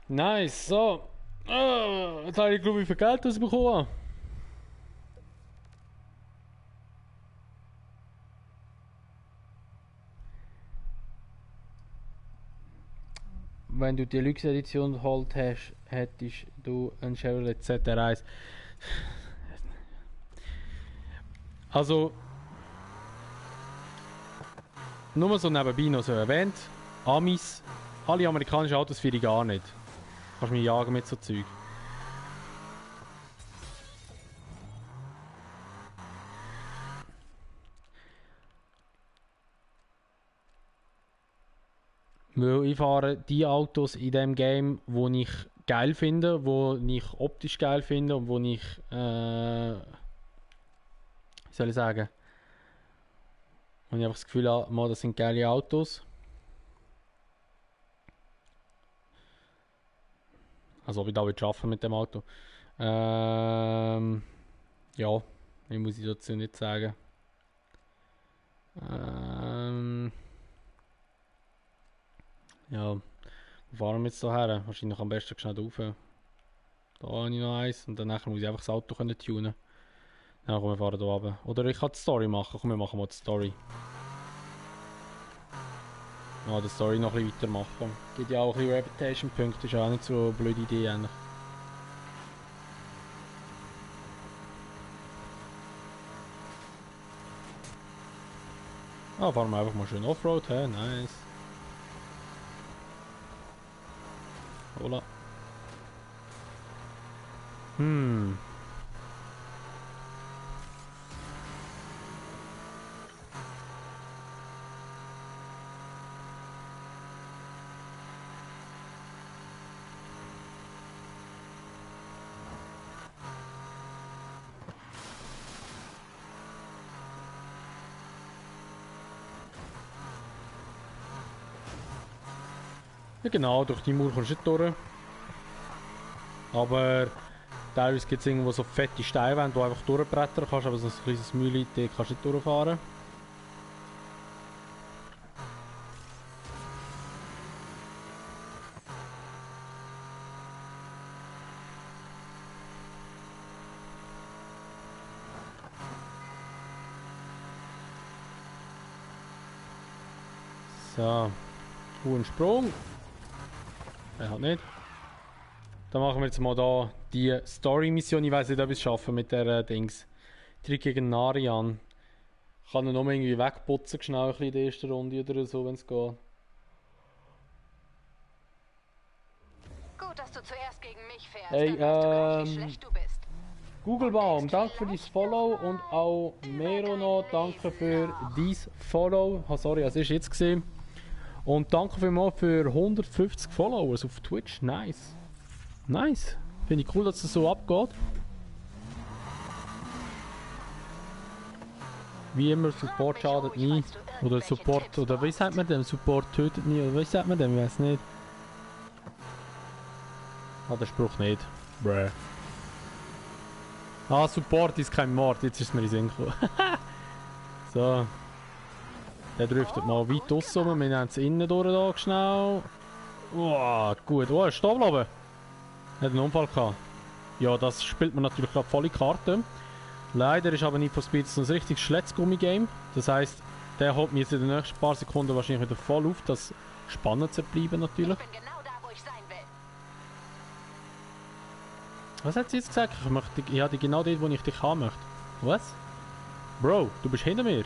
Nice, so. Jetzt habe ich, glaube ich, viel Geld bekommen. Wenn du die Deluxe-Edition geholt hast, hättest du einen Chevrolet ZR1. Also, nur so nebenbei noch so erwähnt, Amis, alle amerikanischen Autos fahre ich gar nicht. Kannst mich jagen mit so Zeug. Weil ich fahre die Autos in dem Game, wo ich geil finde, wo ich optisch geil finde und wo ich, wie soll ich sagen, wo ich einfach das Gefühl habe, das sind geile Autos. Also ob ich da arbeiten mit dem Auto. Ja, ich muss ich dazu nicht sagen. Ja, wo fahren wir jetzt da her? Wahrscheinlich am besten schnell rauf. Da habe ich noch eins und dann muss ich einfach das Auto tunen. Ja, komm, wir fahren hier runter. Oder ich kann die Story machen. Komm, wir machen mal die Story. Ja, die Story noch ein bisschen weitermachen. Gibt ja auch ein bisschen Reputation-Punkte, ist ja auch nicht so eine blöde Idee eigentlich. Ah, fahren wir einfach mal schön Offroad, hä? Nice. Hola. Ja genau, durch die Mauer kommst du nicht durch. Aber teilweise gibt es irgendwo so fette Steinwände, wo du einfach durchbrettern kannst, aber so ein kleines Mühle, da kannst du nicht durchfahren. So, hohen Sprung. Halt nicht. Dann machen wir jetzt mal da die Story-Mission. Ich weiß nicht, ob ich es schaffe mit der Dings. Trick gegen Narian. Ich kann ihn noch mal irgendwie wegputzen, schnell ein bisschen in der ersten Runde oder so, wenn es geht. Gut, dass du zuerst gegen mich fährst. Hey, dann weißt du gleich, wie schlecht du bist. Google-Baum, danke für dein Follow und auch Merono, danke für dein Follow. Oh, sorry, es ist jetzt gesehen. Und danke vielmals für 150 Followers auf Twitch. Nice. Nice. Finde ich cool, dass es so abgeht. Wie immer, Support schadet nie. Oder Support, oder wie sagt man dem? Support tötet nie, oder wie sagt man dem? Ich weiß nicht. Hat der Spruch nicht. Bruh. Ah, Support ist kein Mord, jetzt ist es mir in den Sinn gekommen. So. Der driftet mal weit raus rum, wir nehmen es innen durch da schnell. Oh, gut. Oh, ist da oben. Hat einen Unfall gehabt. Ja, das spielt man natürlich gerade volle Karte. Leider ist aber Need for Speed so ein richtig Schletzgummi-Game. Das heisst, der holt mir jetzt in den nächsten paar Sekunden wahrscheinlich wieder voll auf, das spannend zu bleiben natürlich. Ich bin genau da, wo ich sein will. Was hat sie jetzt gesagt? Ich habe dich genau dort, wo ich dich haben möchte. Was? Bro, du bist hinter mir.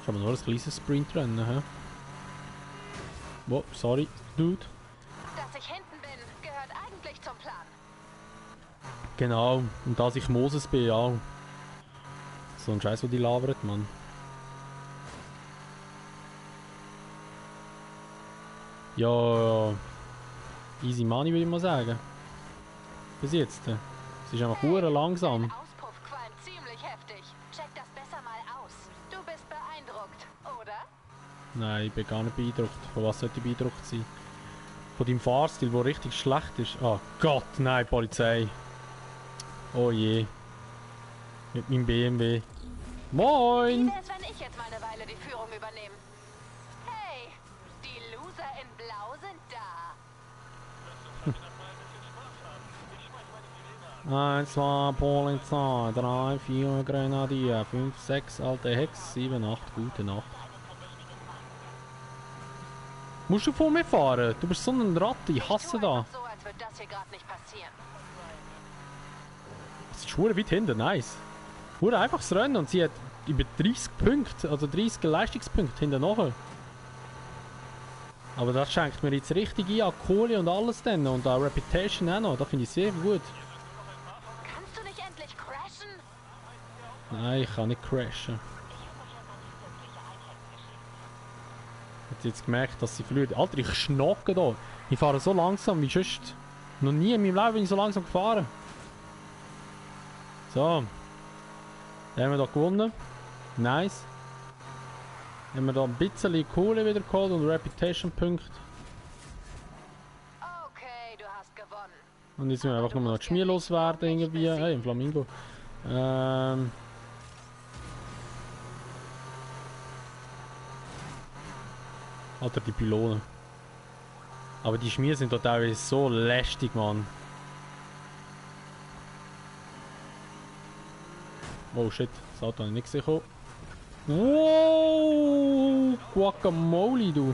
Ich habe nur ein kleines Sprintrennen, hä? Oh, sorry, Dude. Dass ich hinten bin, gehört eigentlich zum Plan. Genau, und dass ich Moses bin, ja. So ein Scheiß, wo die labert, Mann. Ja, easy money würde ich mal sagen. Bis jetzt. Es ist einfach hure langsam. Dein Auspuff qualmt ziemlich heftig. Check das besser mal aus. Du bist beeindruckt, oder? Nein, ich bin gar nicht beeindruckt. Von was sollte ich beeindruckt sein? Von deinem Fahrstil, der richtig schlecht ist. Oh Gott, nein, Polizei. Oh je. Mit meinem BMW. Wie Moin! wär's, wenn ich jetzt mal eine Weile die Führung übernehme? Hey, die Loser in Blau sind da. 1, 2, Polizei, 3, 4, Grenadier, 5, 6, alte Hex, 7, 8, gute Nacht. Musst du vor mir fahren? Du bist so ein Ratte, ich hasse Tu da. einfach so, als würde das hier gerade nicht passieren. Es ist schwer weit hinten, nice. Nur einfaches Rennen und sie hat über 30 Punkte, also 30 Leistungspunkte hinten nachher. Aber das schenkt mir jetzt richtig ein an Kohle und alles dann und an Reputation auch noch, das finde ich sehr gut. Kannst du nicht endlich crashen? Nein, ich kann nicht crashen. Ich habe jetzt gemerkt, dass sie verliert. Alter, ich schnocke da. Ich fahre so langsam wie sonst. Noch nie in meinem Leben bin ich so langsam gefahren. So. Dann haben wir da gewonnen. Nice. Haben wir da ein bisschen Kohle wieder geholt und Reputation-Punkte. Okay, du hast gewonnen. Und jetzt müssen wir einfach nur noch die Schmier loswerden irgendwie. Hey, ein Flamingo. Alter, die Pylonen. Aber die Schmier sind da teilweise so lästig, Mann. Oh shit, das Auto habe ich nicht gesehen. Wow! Guacamole, du!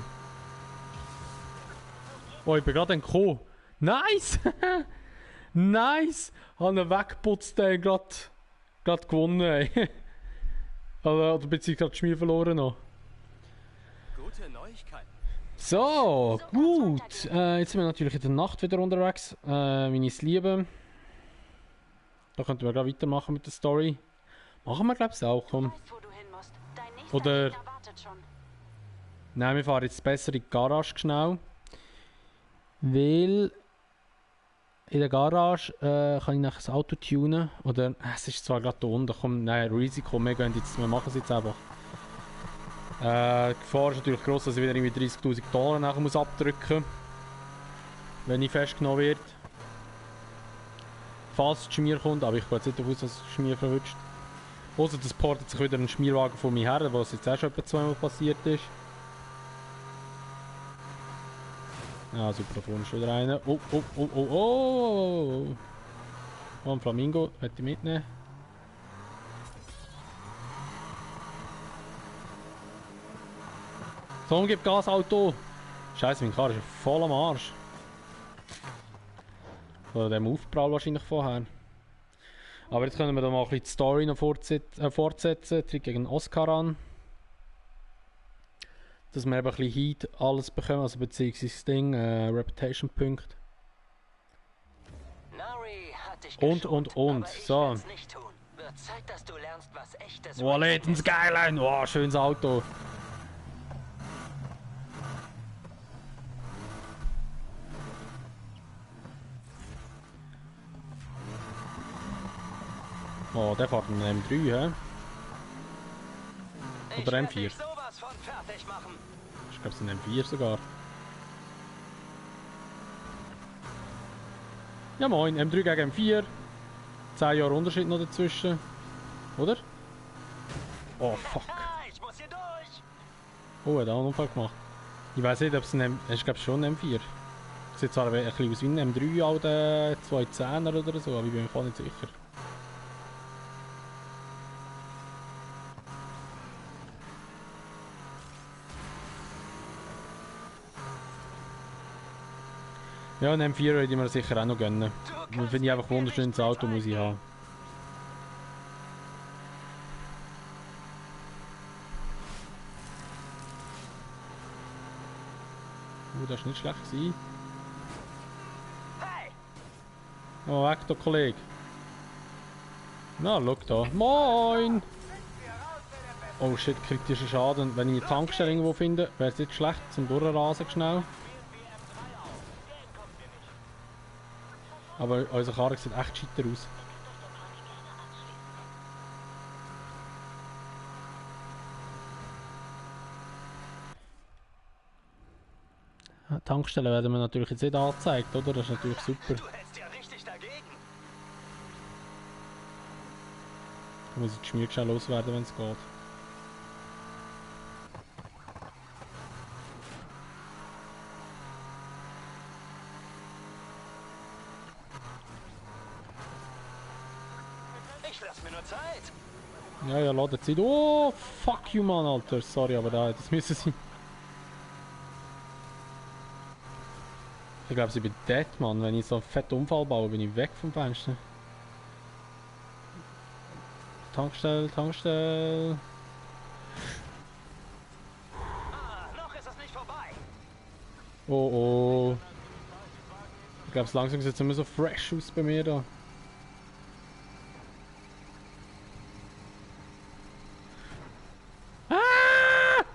Oh, ich bin gerade entkommen. Nice! Nice! Habe ihn weggeputzt, gerade gewonnen, ey. Oder beziehungsweise gerade die Schmier verloren noch. Gute Neuigkeiten. So, gut. Jetzt sind wir natürlich in der Nacht wieder unterwegs, wie ich es liebe. Da könnten wir gleich weitermachen mit der Story. Machen wir, glaube ich, auch. Komm. Weißt, wo du hin musst. Dein nächster Oder- Gegner wartet schon. Nein, wir fahren jetzt besser in die Garage schnell. Weil in der Garage kann ich nachher das Auto tunen. Oder es ist zwar gerade da unten, komm, nein, Risiko, wir machen es jetzt einfach. Die Gefahr ist natürlich gross, dass ich wieder irgendwie $30.000 nachher muss abdrücken muss. Wenn ich festgenommen werde. Falls das Schmier kommt, aber ich gehe jetzt nicht davon aus, dass das Schmier verwünscht. Außer das portet sich wieder ein Schmierwagen von mir her, was jetzt auch schon etwa zweimal passiert ist. Ja, super, da vorne ist wieder einer. Oh, oh, oh, oh, oh! Oh, ein Flamingo, möchte ich mitnehmen. So, gib Gas, Auto! Scheiße, mein Karre ist voll am Arsch. Oder dem Aufprall wahrscheinlich vorher. Aber jetzt können wir da mal ein bisschen die Story noch fortsetzen. Tritt gegen Oscar an. Dass wir eben ein bisschen Heat alles bekommen, also beziehungsweise das Ding, Reputation-Punkte. Nari hat dich Und. aber ich So. will's nicht tun. Wird Zeit, dass du lernst, was echtes Oh, lädt ein Skyline! Oh, schönes Auto! Oh, der fährt einen M3, hä? Ich Oder werd M4. dich sowas von fertig machen. Ich glaube, es ist ein M4 sogar. Ja moin, M3 gegen M4. 10 Jahre Unterschied noch dazwischen. Oder? Oh fuck. Ich muss hier durch. Oh, er hat auch einen Unfall gemacht. Ich weiß nicht, ob es ein M... Es ist glaube schon ein M4. Sieht zwar ein bisschen aus wie ein M3 alter 210er oder so, aber ich bin mir voll nicht sicher. Ja, ein M4 würde ich mir sicher auch noch gönnen. Das finde ich einfach ein wunderschönes Auto, muss ich haben. Das war nicht schlecht gewesen. Hey! Oh, weg da, Kollege. Na, schau da. Moin! Oh shit, kritischer Schaden. Wenn ich eine Tankstelle irgendwo finde, wäre es nicht schlecht zum Durchrasen schnell. Aber unser Karre sieht echt scheiter aus. Tankstellen werden wir natürlich jetzt nicht angezeigt, oder? Das ist natürlich super. Du hältst ja richtig dagegen. Da muss ich die Schmier schnell loswerden, wenn es geht. Ich lass mir nur Zeit. Ja, ja, ladet Zeit. Oh, fuck you, Mann, Alter. Sorry, aber das müssen sie. Ich glaube, ich bin dead, Mann. Wenn ich so einen fetten Unfall baue, bin ich weg vom Fenster. Tankstelle, Tankstelle. Noch ist es nicht vorbei. Oh, oh. Ich glaube, langsam sieht es immer so fresh aus bei mir da. Ah!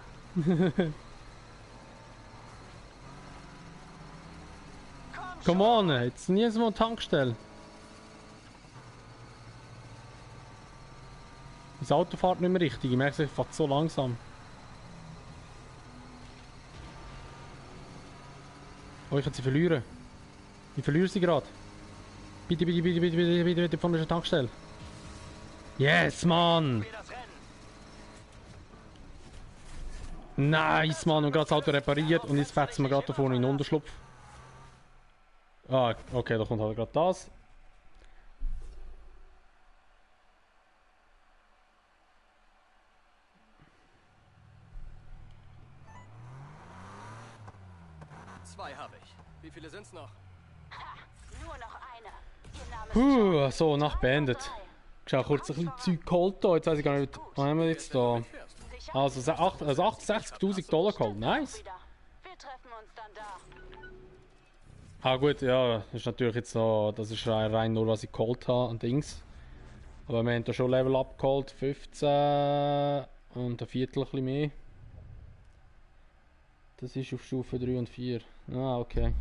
Come on, jetzt nie so eine Tankstelle. Das Auto fährt nicht mehr richtig, ich merke, es fährt so langsam. Oh, ich kann sie verlieren. Ich verliere sie gerade. Bitte, bitte, bitte, bitte, bitte, bitte, bitte, von der Tankstelle. Yes, Mann! Wie das Rennen. Nice, Mann, und gerade das Auto repariert und jetzt fährt es mir gerade da vorne in den Unterschlupf. Ah, okay, da kommt halt gerade das. Zwei habe ich. Wie viele sind's noch? Ha, nur noch eine. Ihr Name ist So, Nacht beendet. Ich habe kurz ein bisschen Zeug geholt da, jetzt weiß ich gar nicht, was haben wir jetzt da? Fährst. Also 68.000 Dollar geholt, nice. Wir treffen uns dann da. Ah gut, ja, das ist natürlich jetzt so, das ist rein nur, was ich geholt habe an Dings. Aber wir haben da schon Level Up geholt, 15 und ein Viertel ein bisschen mehr. Das ist auf Stufe 3 und 4. Ah, okay.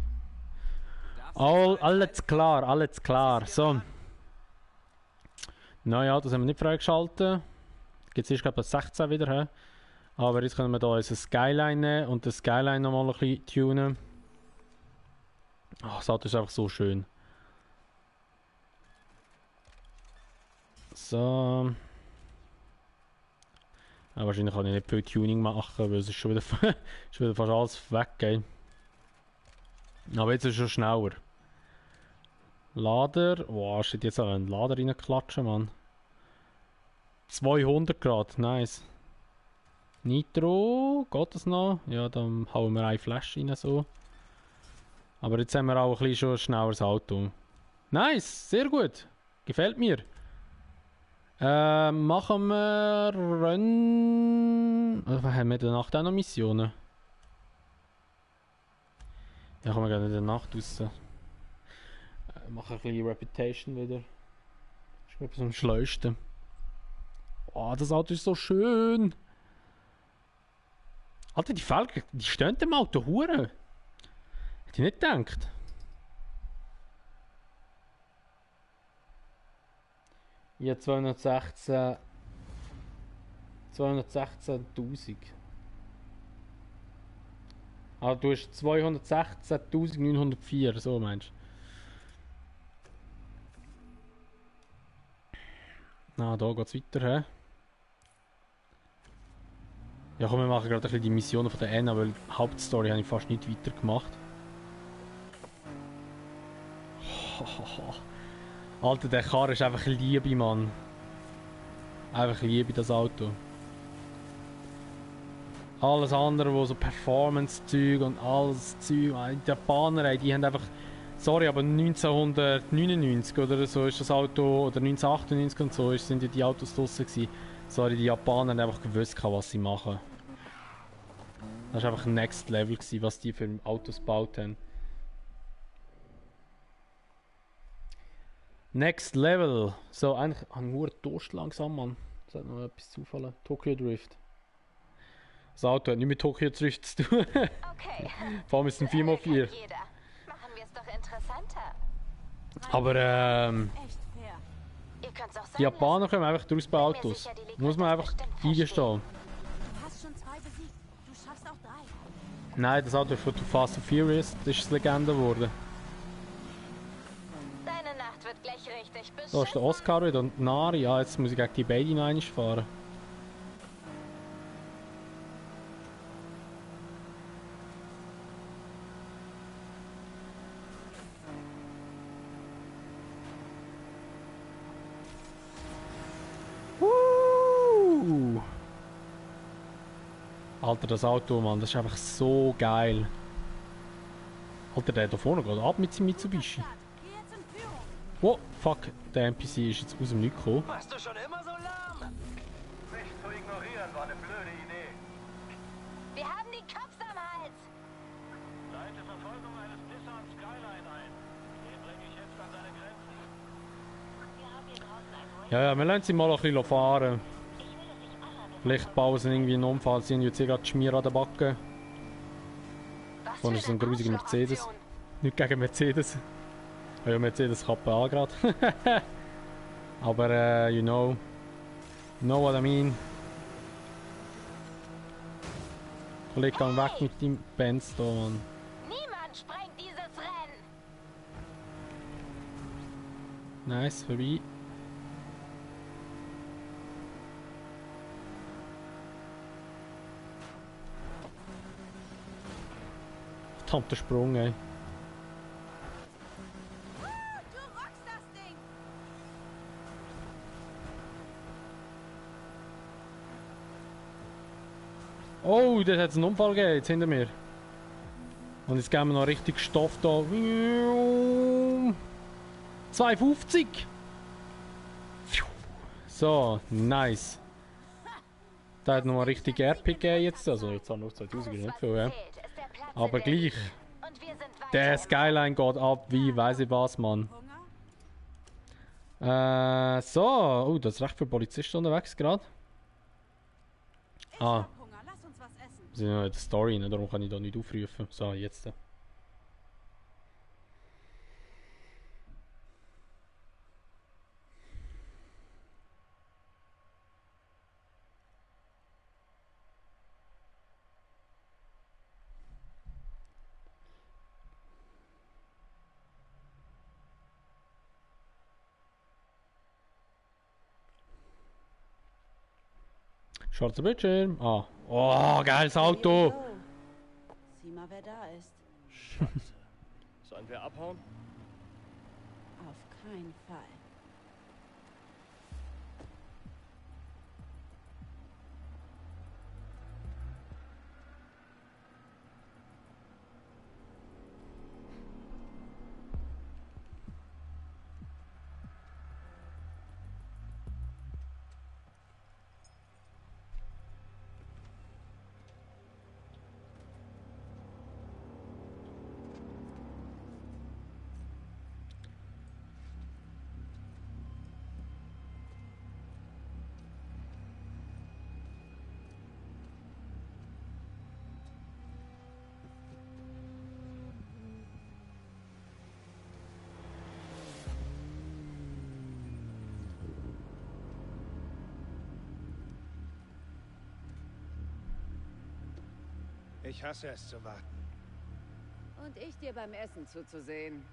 Alles klar, alles klar. So. Naja, das haben wir nicht freigeschaltet. Jetzt ist glaube ich 16 wieder. He? Aber jetzt können wir hier unsere Skyline nehmen und das Skyline nochmal ein bisschen tunen. Ach, das Auto ist einfach so schön. So. Ja, wahrscheinlich kann ich nicht viel Tuning machen, weil es ist schon wieder, schon wieder fast alles weg. Gell? Aber jetzt ist es schon schneller. Lader. Wow, steht jetzt auch einen Lader reinklatschen, Mann. 200 Grad, nice. Nitro, geht das noch? Ja, dann hauen wir eine Flash rein so. Aber jetzt haben wir auch ein bisschen schon ein schnelleres Auto. Nice, sehr gut. Gefällt mir. Machen wir Rennen. Was haben wir in der Nacht auch noch Missionen? Ja, kommen wir gerne in der Nacht raus. Machen ein bisschen Reputation wieder. Das ist etwas am schleusten. Oh, das Auto ist so schön. Alter, die Felgen, die stehen dem Auto hure. Hätte ich nicht gedacht. Ich habe 216.000. Ah, du hast 216.904, so meinst du? Ah, da geht's weiter, hä? Ja komm, wir machen gerade ein bisschen die Missionen von der Anna, weil die Hauptstory habe ich fast nicht weitergemacht. Alter, der Karre ist einfach Liebe, Mann. Einfach Liebe, das Auto. Alles andere, wo so Performance-Zeug und alles Zeug, die Japaner, die haben einfach... Sorry, aber 1999 oder so ist das Auto, oder 1998 und so, sind ja die Autos draussen gewesen. Sorry, die Japaner haben einfach gewusst, was sie machen. Das war einfach Next Level gewesen, was die für Autos gebaut haben. Next Level. So, eigentlich habe ich nur Durst langsam, Mann. Das hat noch etwas zufallen. Tokyo Drift. Das Auto hat nicht mit Tokyo Drift zu tun. Okay. Vor allem ist es ein 4x4. Kann jeder. Machen wir es doch interessanter. Aber Echt fair. Ihr könnt's auch die sein Japaner kommen einfach draus bei Bin mir Autos. sicher, die Liga Muss man wird einfach das bestimmt eingestehen. Du hast schon 2 besiegt. Du schaffst auch 3. Nein, das Auto ist von Fast and Furious. Das ist Legende geworden. Deine Nacht wird gleich richtig beschissen. Da ist der Oscar wieder und Nari. Ja, jetzt muss ich gegen die beiden noch einmal fahren. Alter, das Auto, Mann, das ist einfach so geil. Alter, der da vorne geht ab mit seinem Mitsubishi. Geh jetzt in Führung. Oh, fuck, der NPC ist jetzt aus dem Nichts gekommen. Warst du schon immer so lahm? Mich zu ignorieren war eine blöde Idee. Wir haben die Cops am Hals. Leite Verfolgung eines Nissan Skyline ein. Den bringe ich jetzt an seine Grenzen. Ja, wir lassen sie mal ein bisschen fahren. Vielleicht bauen sie irgendwie einen Unfall, sie haben jetzt gerade Schmier an der Backe. Was Vorne ist so ein eine grusiger Mercedes. Arschlochaktion. Nicht gegen Mercedes. Ja, Mercedes kappen auch gerade. Aber, you know what I mean. Kollege, geh weg mit dem Benz da, Mann. Niemand sprengt dieses Rennen. Nice, vorbei. Verdammter Sprung, ey. Du rockst das Ding. Oh, das hat einen Unfall gegeben, jetzt hinter mir. Und jetzt geben wir noch richtig Stoff da. 2,50. So, nice. Da hat nochmal richtig RP gegeben jetzt. Also jetzt haben wir noch 2000, ist nicht viel, ja. Zählt, ist der Platz Aber in der gleich. Und wir sind weiter Der im Skyline geht ab wie weiss ich was, Mann. Hunger? So. Oh, da ist recht viele Polizisten unterwegs gerade. Ich Ah. hab Hunger. Lass uns was essen. Wir sind ja in der Story, ne? Darum kann ich da nicht aufrufen. So, jetzt. Schwarzer Bildschirm. Ah. Oh, geiles Auto. Sieh mal, wer da ist. Scheiße. Sollen wir abhauen? Auf keinen Fall. Ich hasse es zu warten. Und ich dir beim Essen zuzusehen.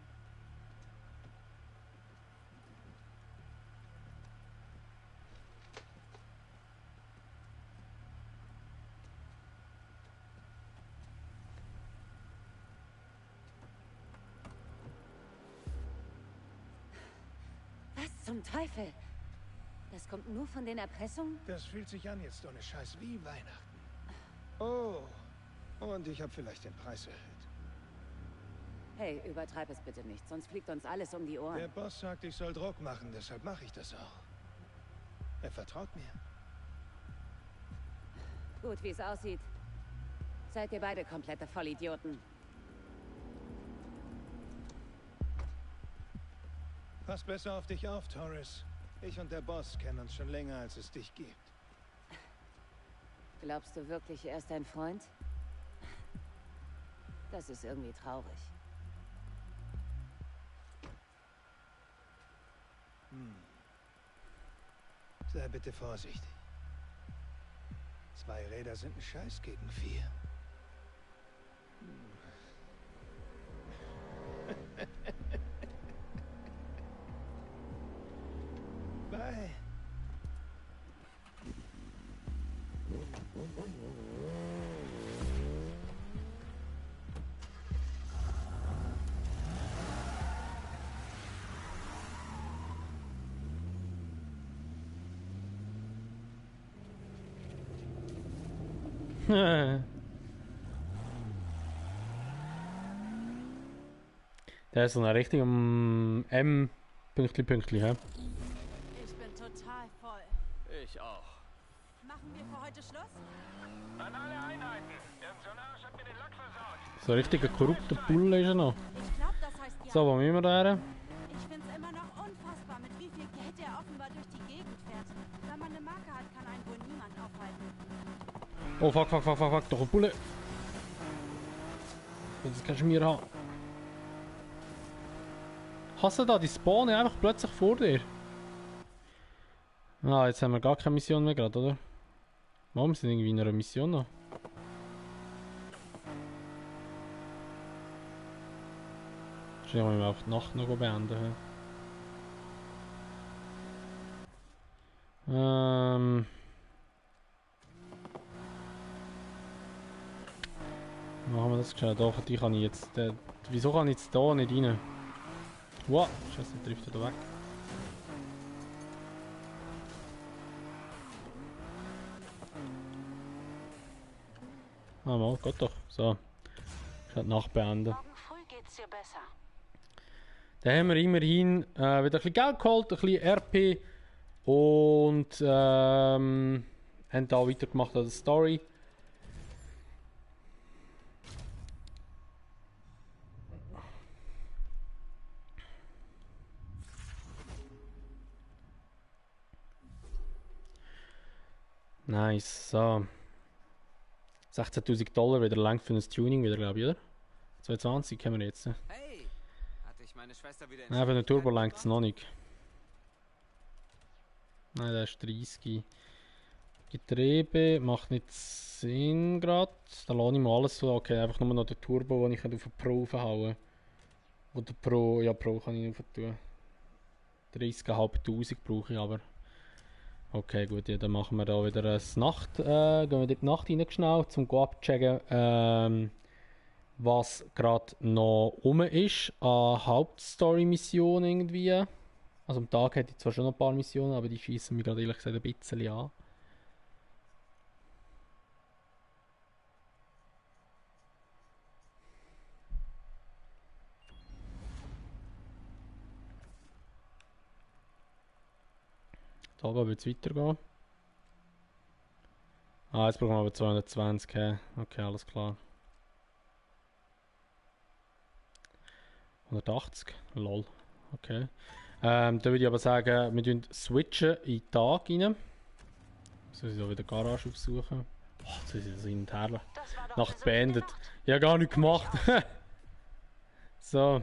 zum Teufel? Das kommt nur von den Erpressungen? Das fühlt sich an jetzt ohne Scheiß wie Weihnachten. Oh, und ich habe vielleicht den Preis erhöht. Hey, übertreib es bitte nicht, sonst fliegt uns alles um die Ohren. Der Boss sagt, ich soll Druck machen, deshalb mache ich das auch. Er vertraut mir. Gut, wie es aussieht. Seid ihr beide komplette Vollidioten. Pass besser auf dich auf, Torres. Ich und der Boss kennen uns schon länger, als es dich gibt. Glaubst du wirklich, er ist dein Freund? Das ist irgendwie traurig. Sei bitte vorsichtig. 2 Räder sind ein Scheiß gegen 4. Bye. Der ist so ein richtiger Pünktli, hä? Ich bin total voll. Ich auch. Machen wir für heute Schluss? An alle Einheiten. Irgend so ein Arsch hat mir den Lack versaut. So ein richtiger korrupter Bulle ist er noch. Ich glaube, das heißt ja. So, wo müssen wir da her? Ich finde es immer noch unfassbar, mit wie viel Geld er offenbar durch die Gegend fährt. Wenn man eine Marke hat, kann einen wohl niemand aufhalten. Oh, fuck, doch ein Bulle. Das kannst du mir haben. Hast du da die Spawnen einfach plötzlich vor dir? Ah, jetzt haben wir gar keine Mission mehr gerade, oder? Warum sind wir irgendwie in einer Mission noch? Wahrscheinlich müssen wir auch die Nacht noch beenden. Machen wir das gescheit. Doch, die kann ich jetzt. Wieso kann ich jetzt da nicht rein? Wow, Scheiße, der trifft da weg. Ah, mal, geht doch. So. Ich werde nachbeenden. Morgen früh geht's dir besser. Dann haben wir immerhin wieder ein bisschen Geld geholt, ein bisschen RP und haben da weitergemacht an der Story. Nice, so. 16.000 Dollar wieder lang für ein Tuning wieder, glaube ich, oder? 22 haben wir jetzt. Ne? Hey, hatte ich meine Schwester wieder in Nein, für den Turbo Schwierigkeiten langt es noch nicht. Nein, der ist 30. Getriebe macht nicht Sinn gerade. Da lasse ich mal alles so. Okay, einfach nur noch den Turbo, den ich auf den Pro verhauen. Oder Pro, ja Pro kann ich nicht tun. 30.500 brauche ich aber. Okay, gut, ja, dann machen wir da wieder eine Nacht. Gehen wir in die Nacht rein schnell, um abzuchecken, was gerade noch rum ist an Hauptstory-Missionen irgendwie. Also am Tag hätte ich zwar schon noch ein paar Missionen, aber die schießen mich gerade ehrlich gesagt ein bisschen an. Da wird es weitergehen. Ah, jetzt brauchen wir aber 220. Okay, alles klar. 180. Lol. Okay. Da würde ich aber sagen, wir switchen in den Tag rein. Soll ich da wieder Garage aufsuchen? Oh, jetzt ist das in Herrlich. Nacht beendet. Ja, gar nicht gemacht. So.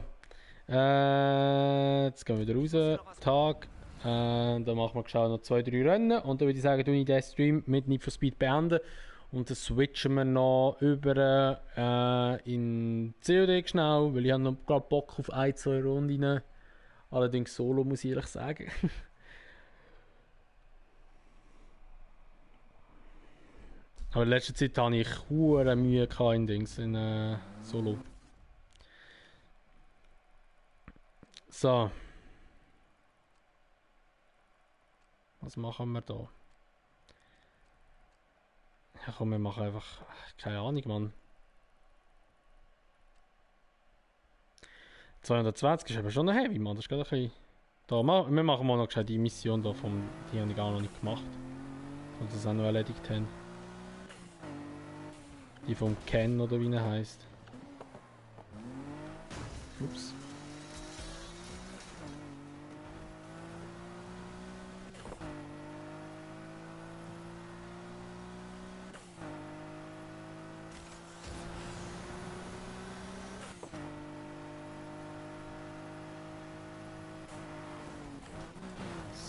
Jetzt gehen wir wieder raus. Tag. Dann machen wir gescheit noch 2-3 Rennen. Und dann würde ich sagen, ich den Stream mit Need for Speed beenden. Und dann switchen wir noch über in COD schnell, weil ich habe noch gerade Bock auf 1-2 Runden. Allerdings solo, muss ich ehrlich sagen. Aber in letzter Zeit hatte ich hure Mühe in Dings, in Solo. So. Was machen wir da? Ja komm, wir machen einfach... Keine Ahnung, Mann. 220 ist aber schon ein Heavy, Mann. Das ist gerade ein bisschen... Da, wir machen mal noch die Mission da vom... Die habe ich gar noch nicht gemacht. Und das auch noch erledigt haben. Die vom Ken oder wie er heisst. Ups.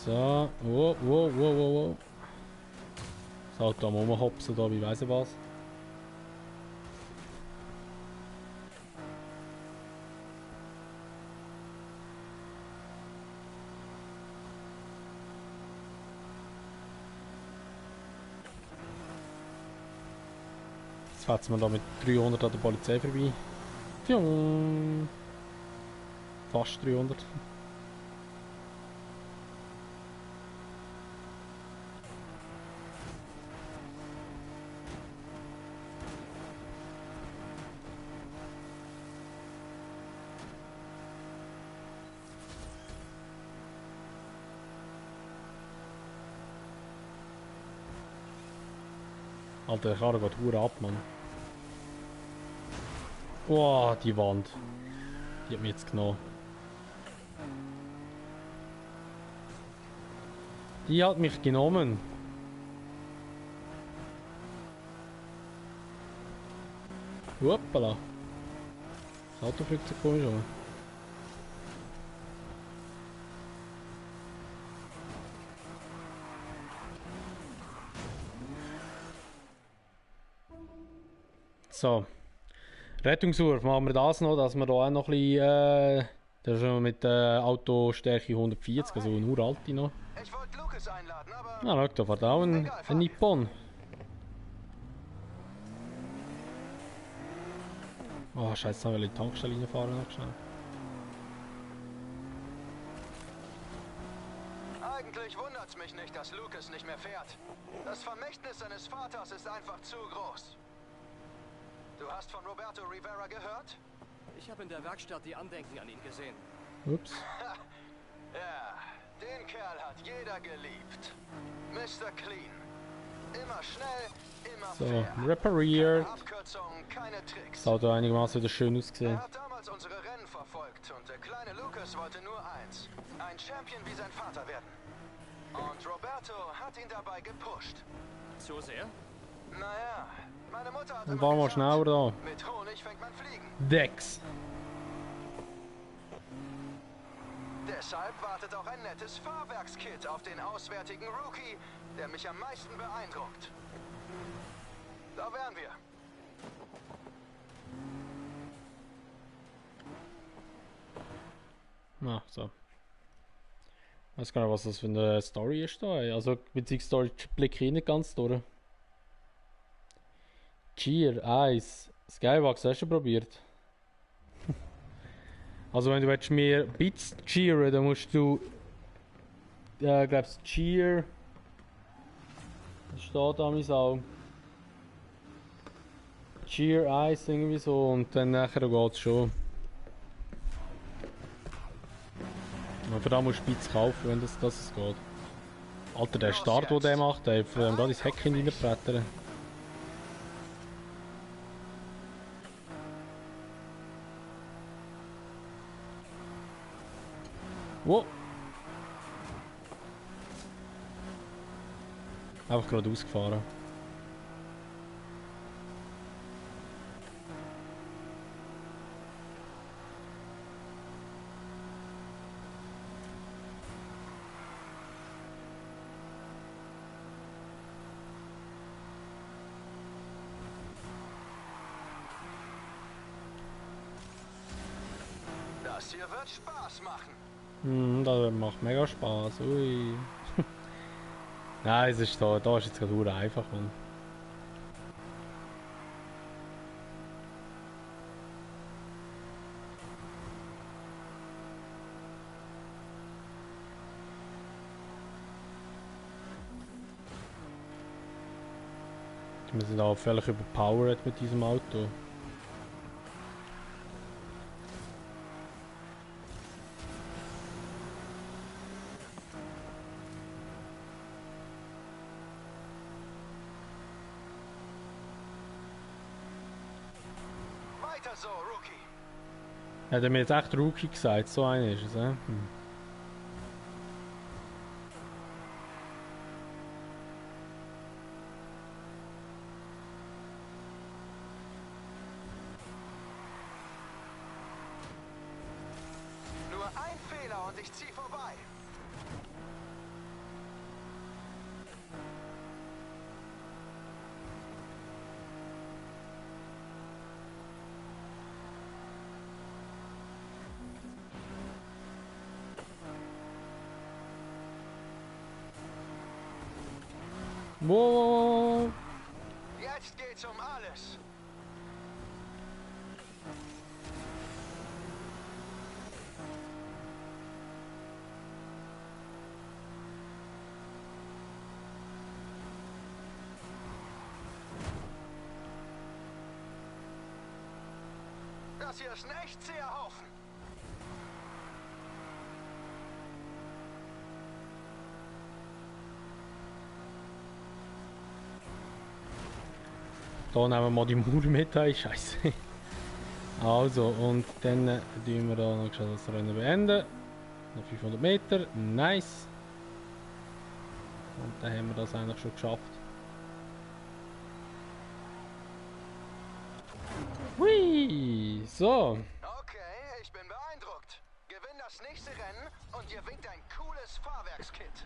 So, wow. Das Auto am Rumhopsen da, wie weiss ich was. Jetzt fährt man da mit 300 an der Polizei vorbei. Tjung. Fast 300. Alter, der Karre geht verdammt ab, Mann. Wow, die Wand. Die hat mich jetzt genommen. Die hat mich genommen. Hoppala. Das Auto fliegt so komisch rum. So. Rettungswurf, machen wir das noch, dass wir da auch noch ein bisschen, das ist schon mit Autostärke 140, also eine uralte noch. Ich wollte Lucas einladen, aber... Ah, schau, da fährt auch ein Nippon. Oh, scheiße, dann will ich in die Tankstelle reinfahren, noch schnell. Eigentlich wundert's mich nicht, dass Lucas nicht mehr fährt. Das Vermächtnis seines Vaters ist einfach zu groß. Du hast von Roberto Rivera gehört? Ich habe in der Werkstatt die Andenken an ihn gesehen. Ups. Ja, den Kerl hat jeder geliebt. Mr. Clean. Immer schnell, immer So, fair. repariert. Keine Abkürzungen, keine Tricks. Das Auto einigermaßen wieder schön ausgesehen. Er hat damals unsere Rennen verfolgt und der kleine Lucas wollte nur eins. Ein Champion wie sein Vater werden. Und Roberto hat ihn dabei gepusht. So sehr? Naja, meine Mutter hat Dann immer fahren wir gesagt, schneller da. mit Honig fängt man Fliegen. Dex. Deshalb wartet auch ein nettes Fahrwerkskit auf den auswärtigen Rookie, der mich am meisten beeindruckt. Da wären wir. Na, so. Ich weiß gar nicht, was das für eine Story ist da. Also, beziehungsweise blicke ich nicht ganz durch. Cheer, Eis. Skybox, hast du schon probiert? Also, wenn du willst mehr Bits cheeren, dann musst du. Glaubst Cheer. Das steht da mein Auge. Cheer, Eis, irgendwie so. Und dann nachher geht's schon. Aber da musst du Bits kaufen, wenn das geht. Alter, der Start, den der macht, der hat gerade ins Heckchen reingebrettert. Wow! Einfach gerade ausgefahren. Das hier wird Spaß machen. Das macht mega Spaß. Ui. Nein, es ist da ist jetzt gerade einfach. Mann. Wir sind auch völlig überpowered mit diesem Auto. Weiter so, Rookie. Hat er mir jetzt echt Rookie gesagt? So einer ist es, Nur ein Fehler und ich zieh vorbei. Wow. Jetzt geht's um alles. Das hier ist ein echt zäher Haufen. Da nehmen wir mal die Mauer mit, hey, scheiße. Also, und dann tun wir da noch schnell das Rennen beenden. Noch 500 Meter, nice. Und dann haben wir das eigentlich schon geschafft. Hui, so. Okay, ich bin beeindruckt. Gewinn das nächste Rennen und ihr winkt ein cooles Fahrwerkskit.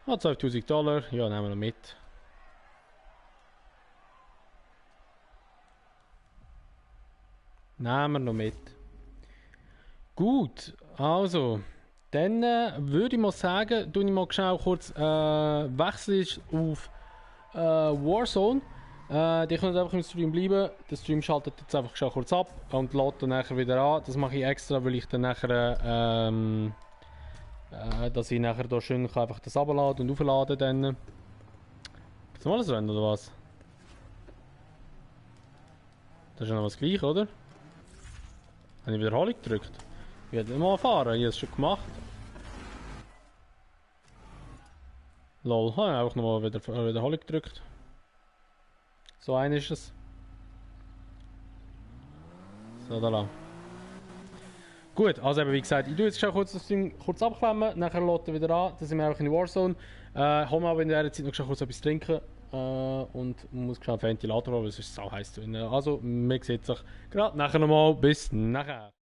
Ah, $12.000, ja, nehmen wir noch mit. Nehmen wir noch mit. Gut, also, dann würde ich mal sagen, tue ich mal schnell kurz wechseln auf Warzone. Die könnt einfach im Stream bleiben. Der Stream schaltet jetzt einfach schnell kurz ab und lädt dann nachher wieder an. Das mache ich extra, weil ich dann nachher, dass ich nachher da schön einfach das abladen und aufladen dann. Gibt's noch alles Rennen oder was? Das ist ja noch was gleich, oder? Habe ich Wiederholung gedrückt? Ich werde nicht mal fahren, ich habe es schon gemacht. Lol, habe ich einfach nochmal Wiederholung gedrückt. So ein ist es. So, da lang. Gut, also eben wie gesagt, ich tue jetzt schon kurz das Ding kurz abklemmen, nachher lädt er wieder an, dann sind wir einfach in Warzone. Holen wir aber in der Zeit noch schon kurz etwas trinken und man muss schnell einen Ventilator haben, weil es ist sau heiß. Also, man sieht sich gerade nachher nochmal, bis nachher.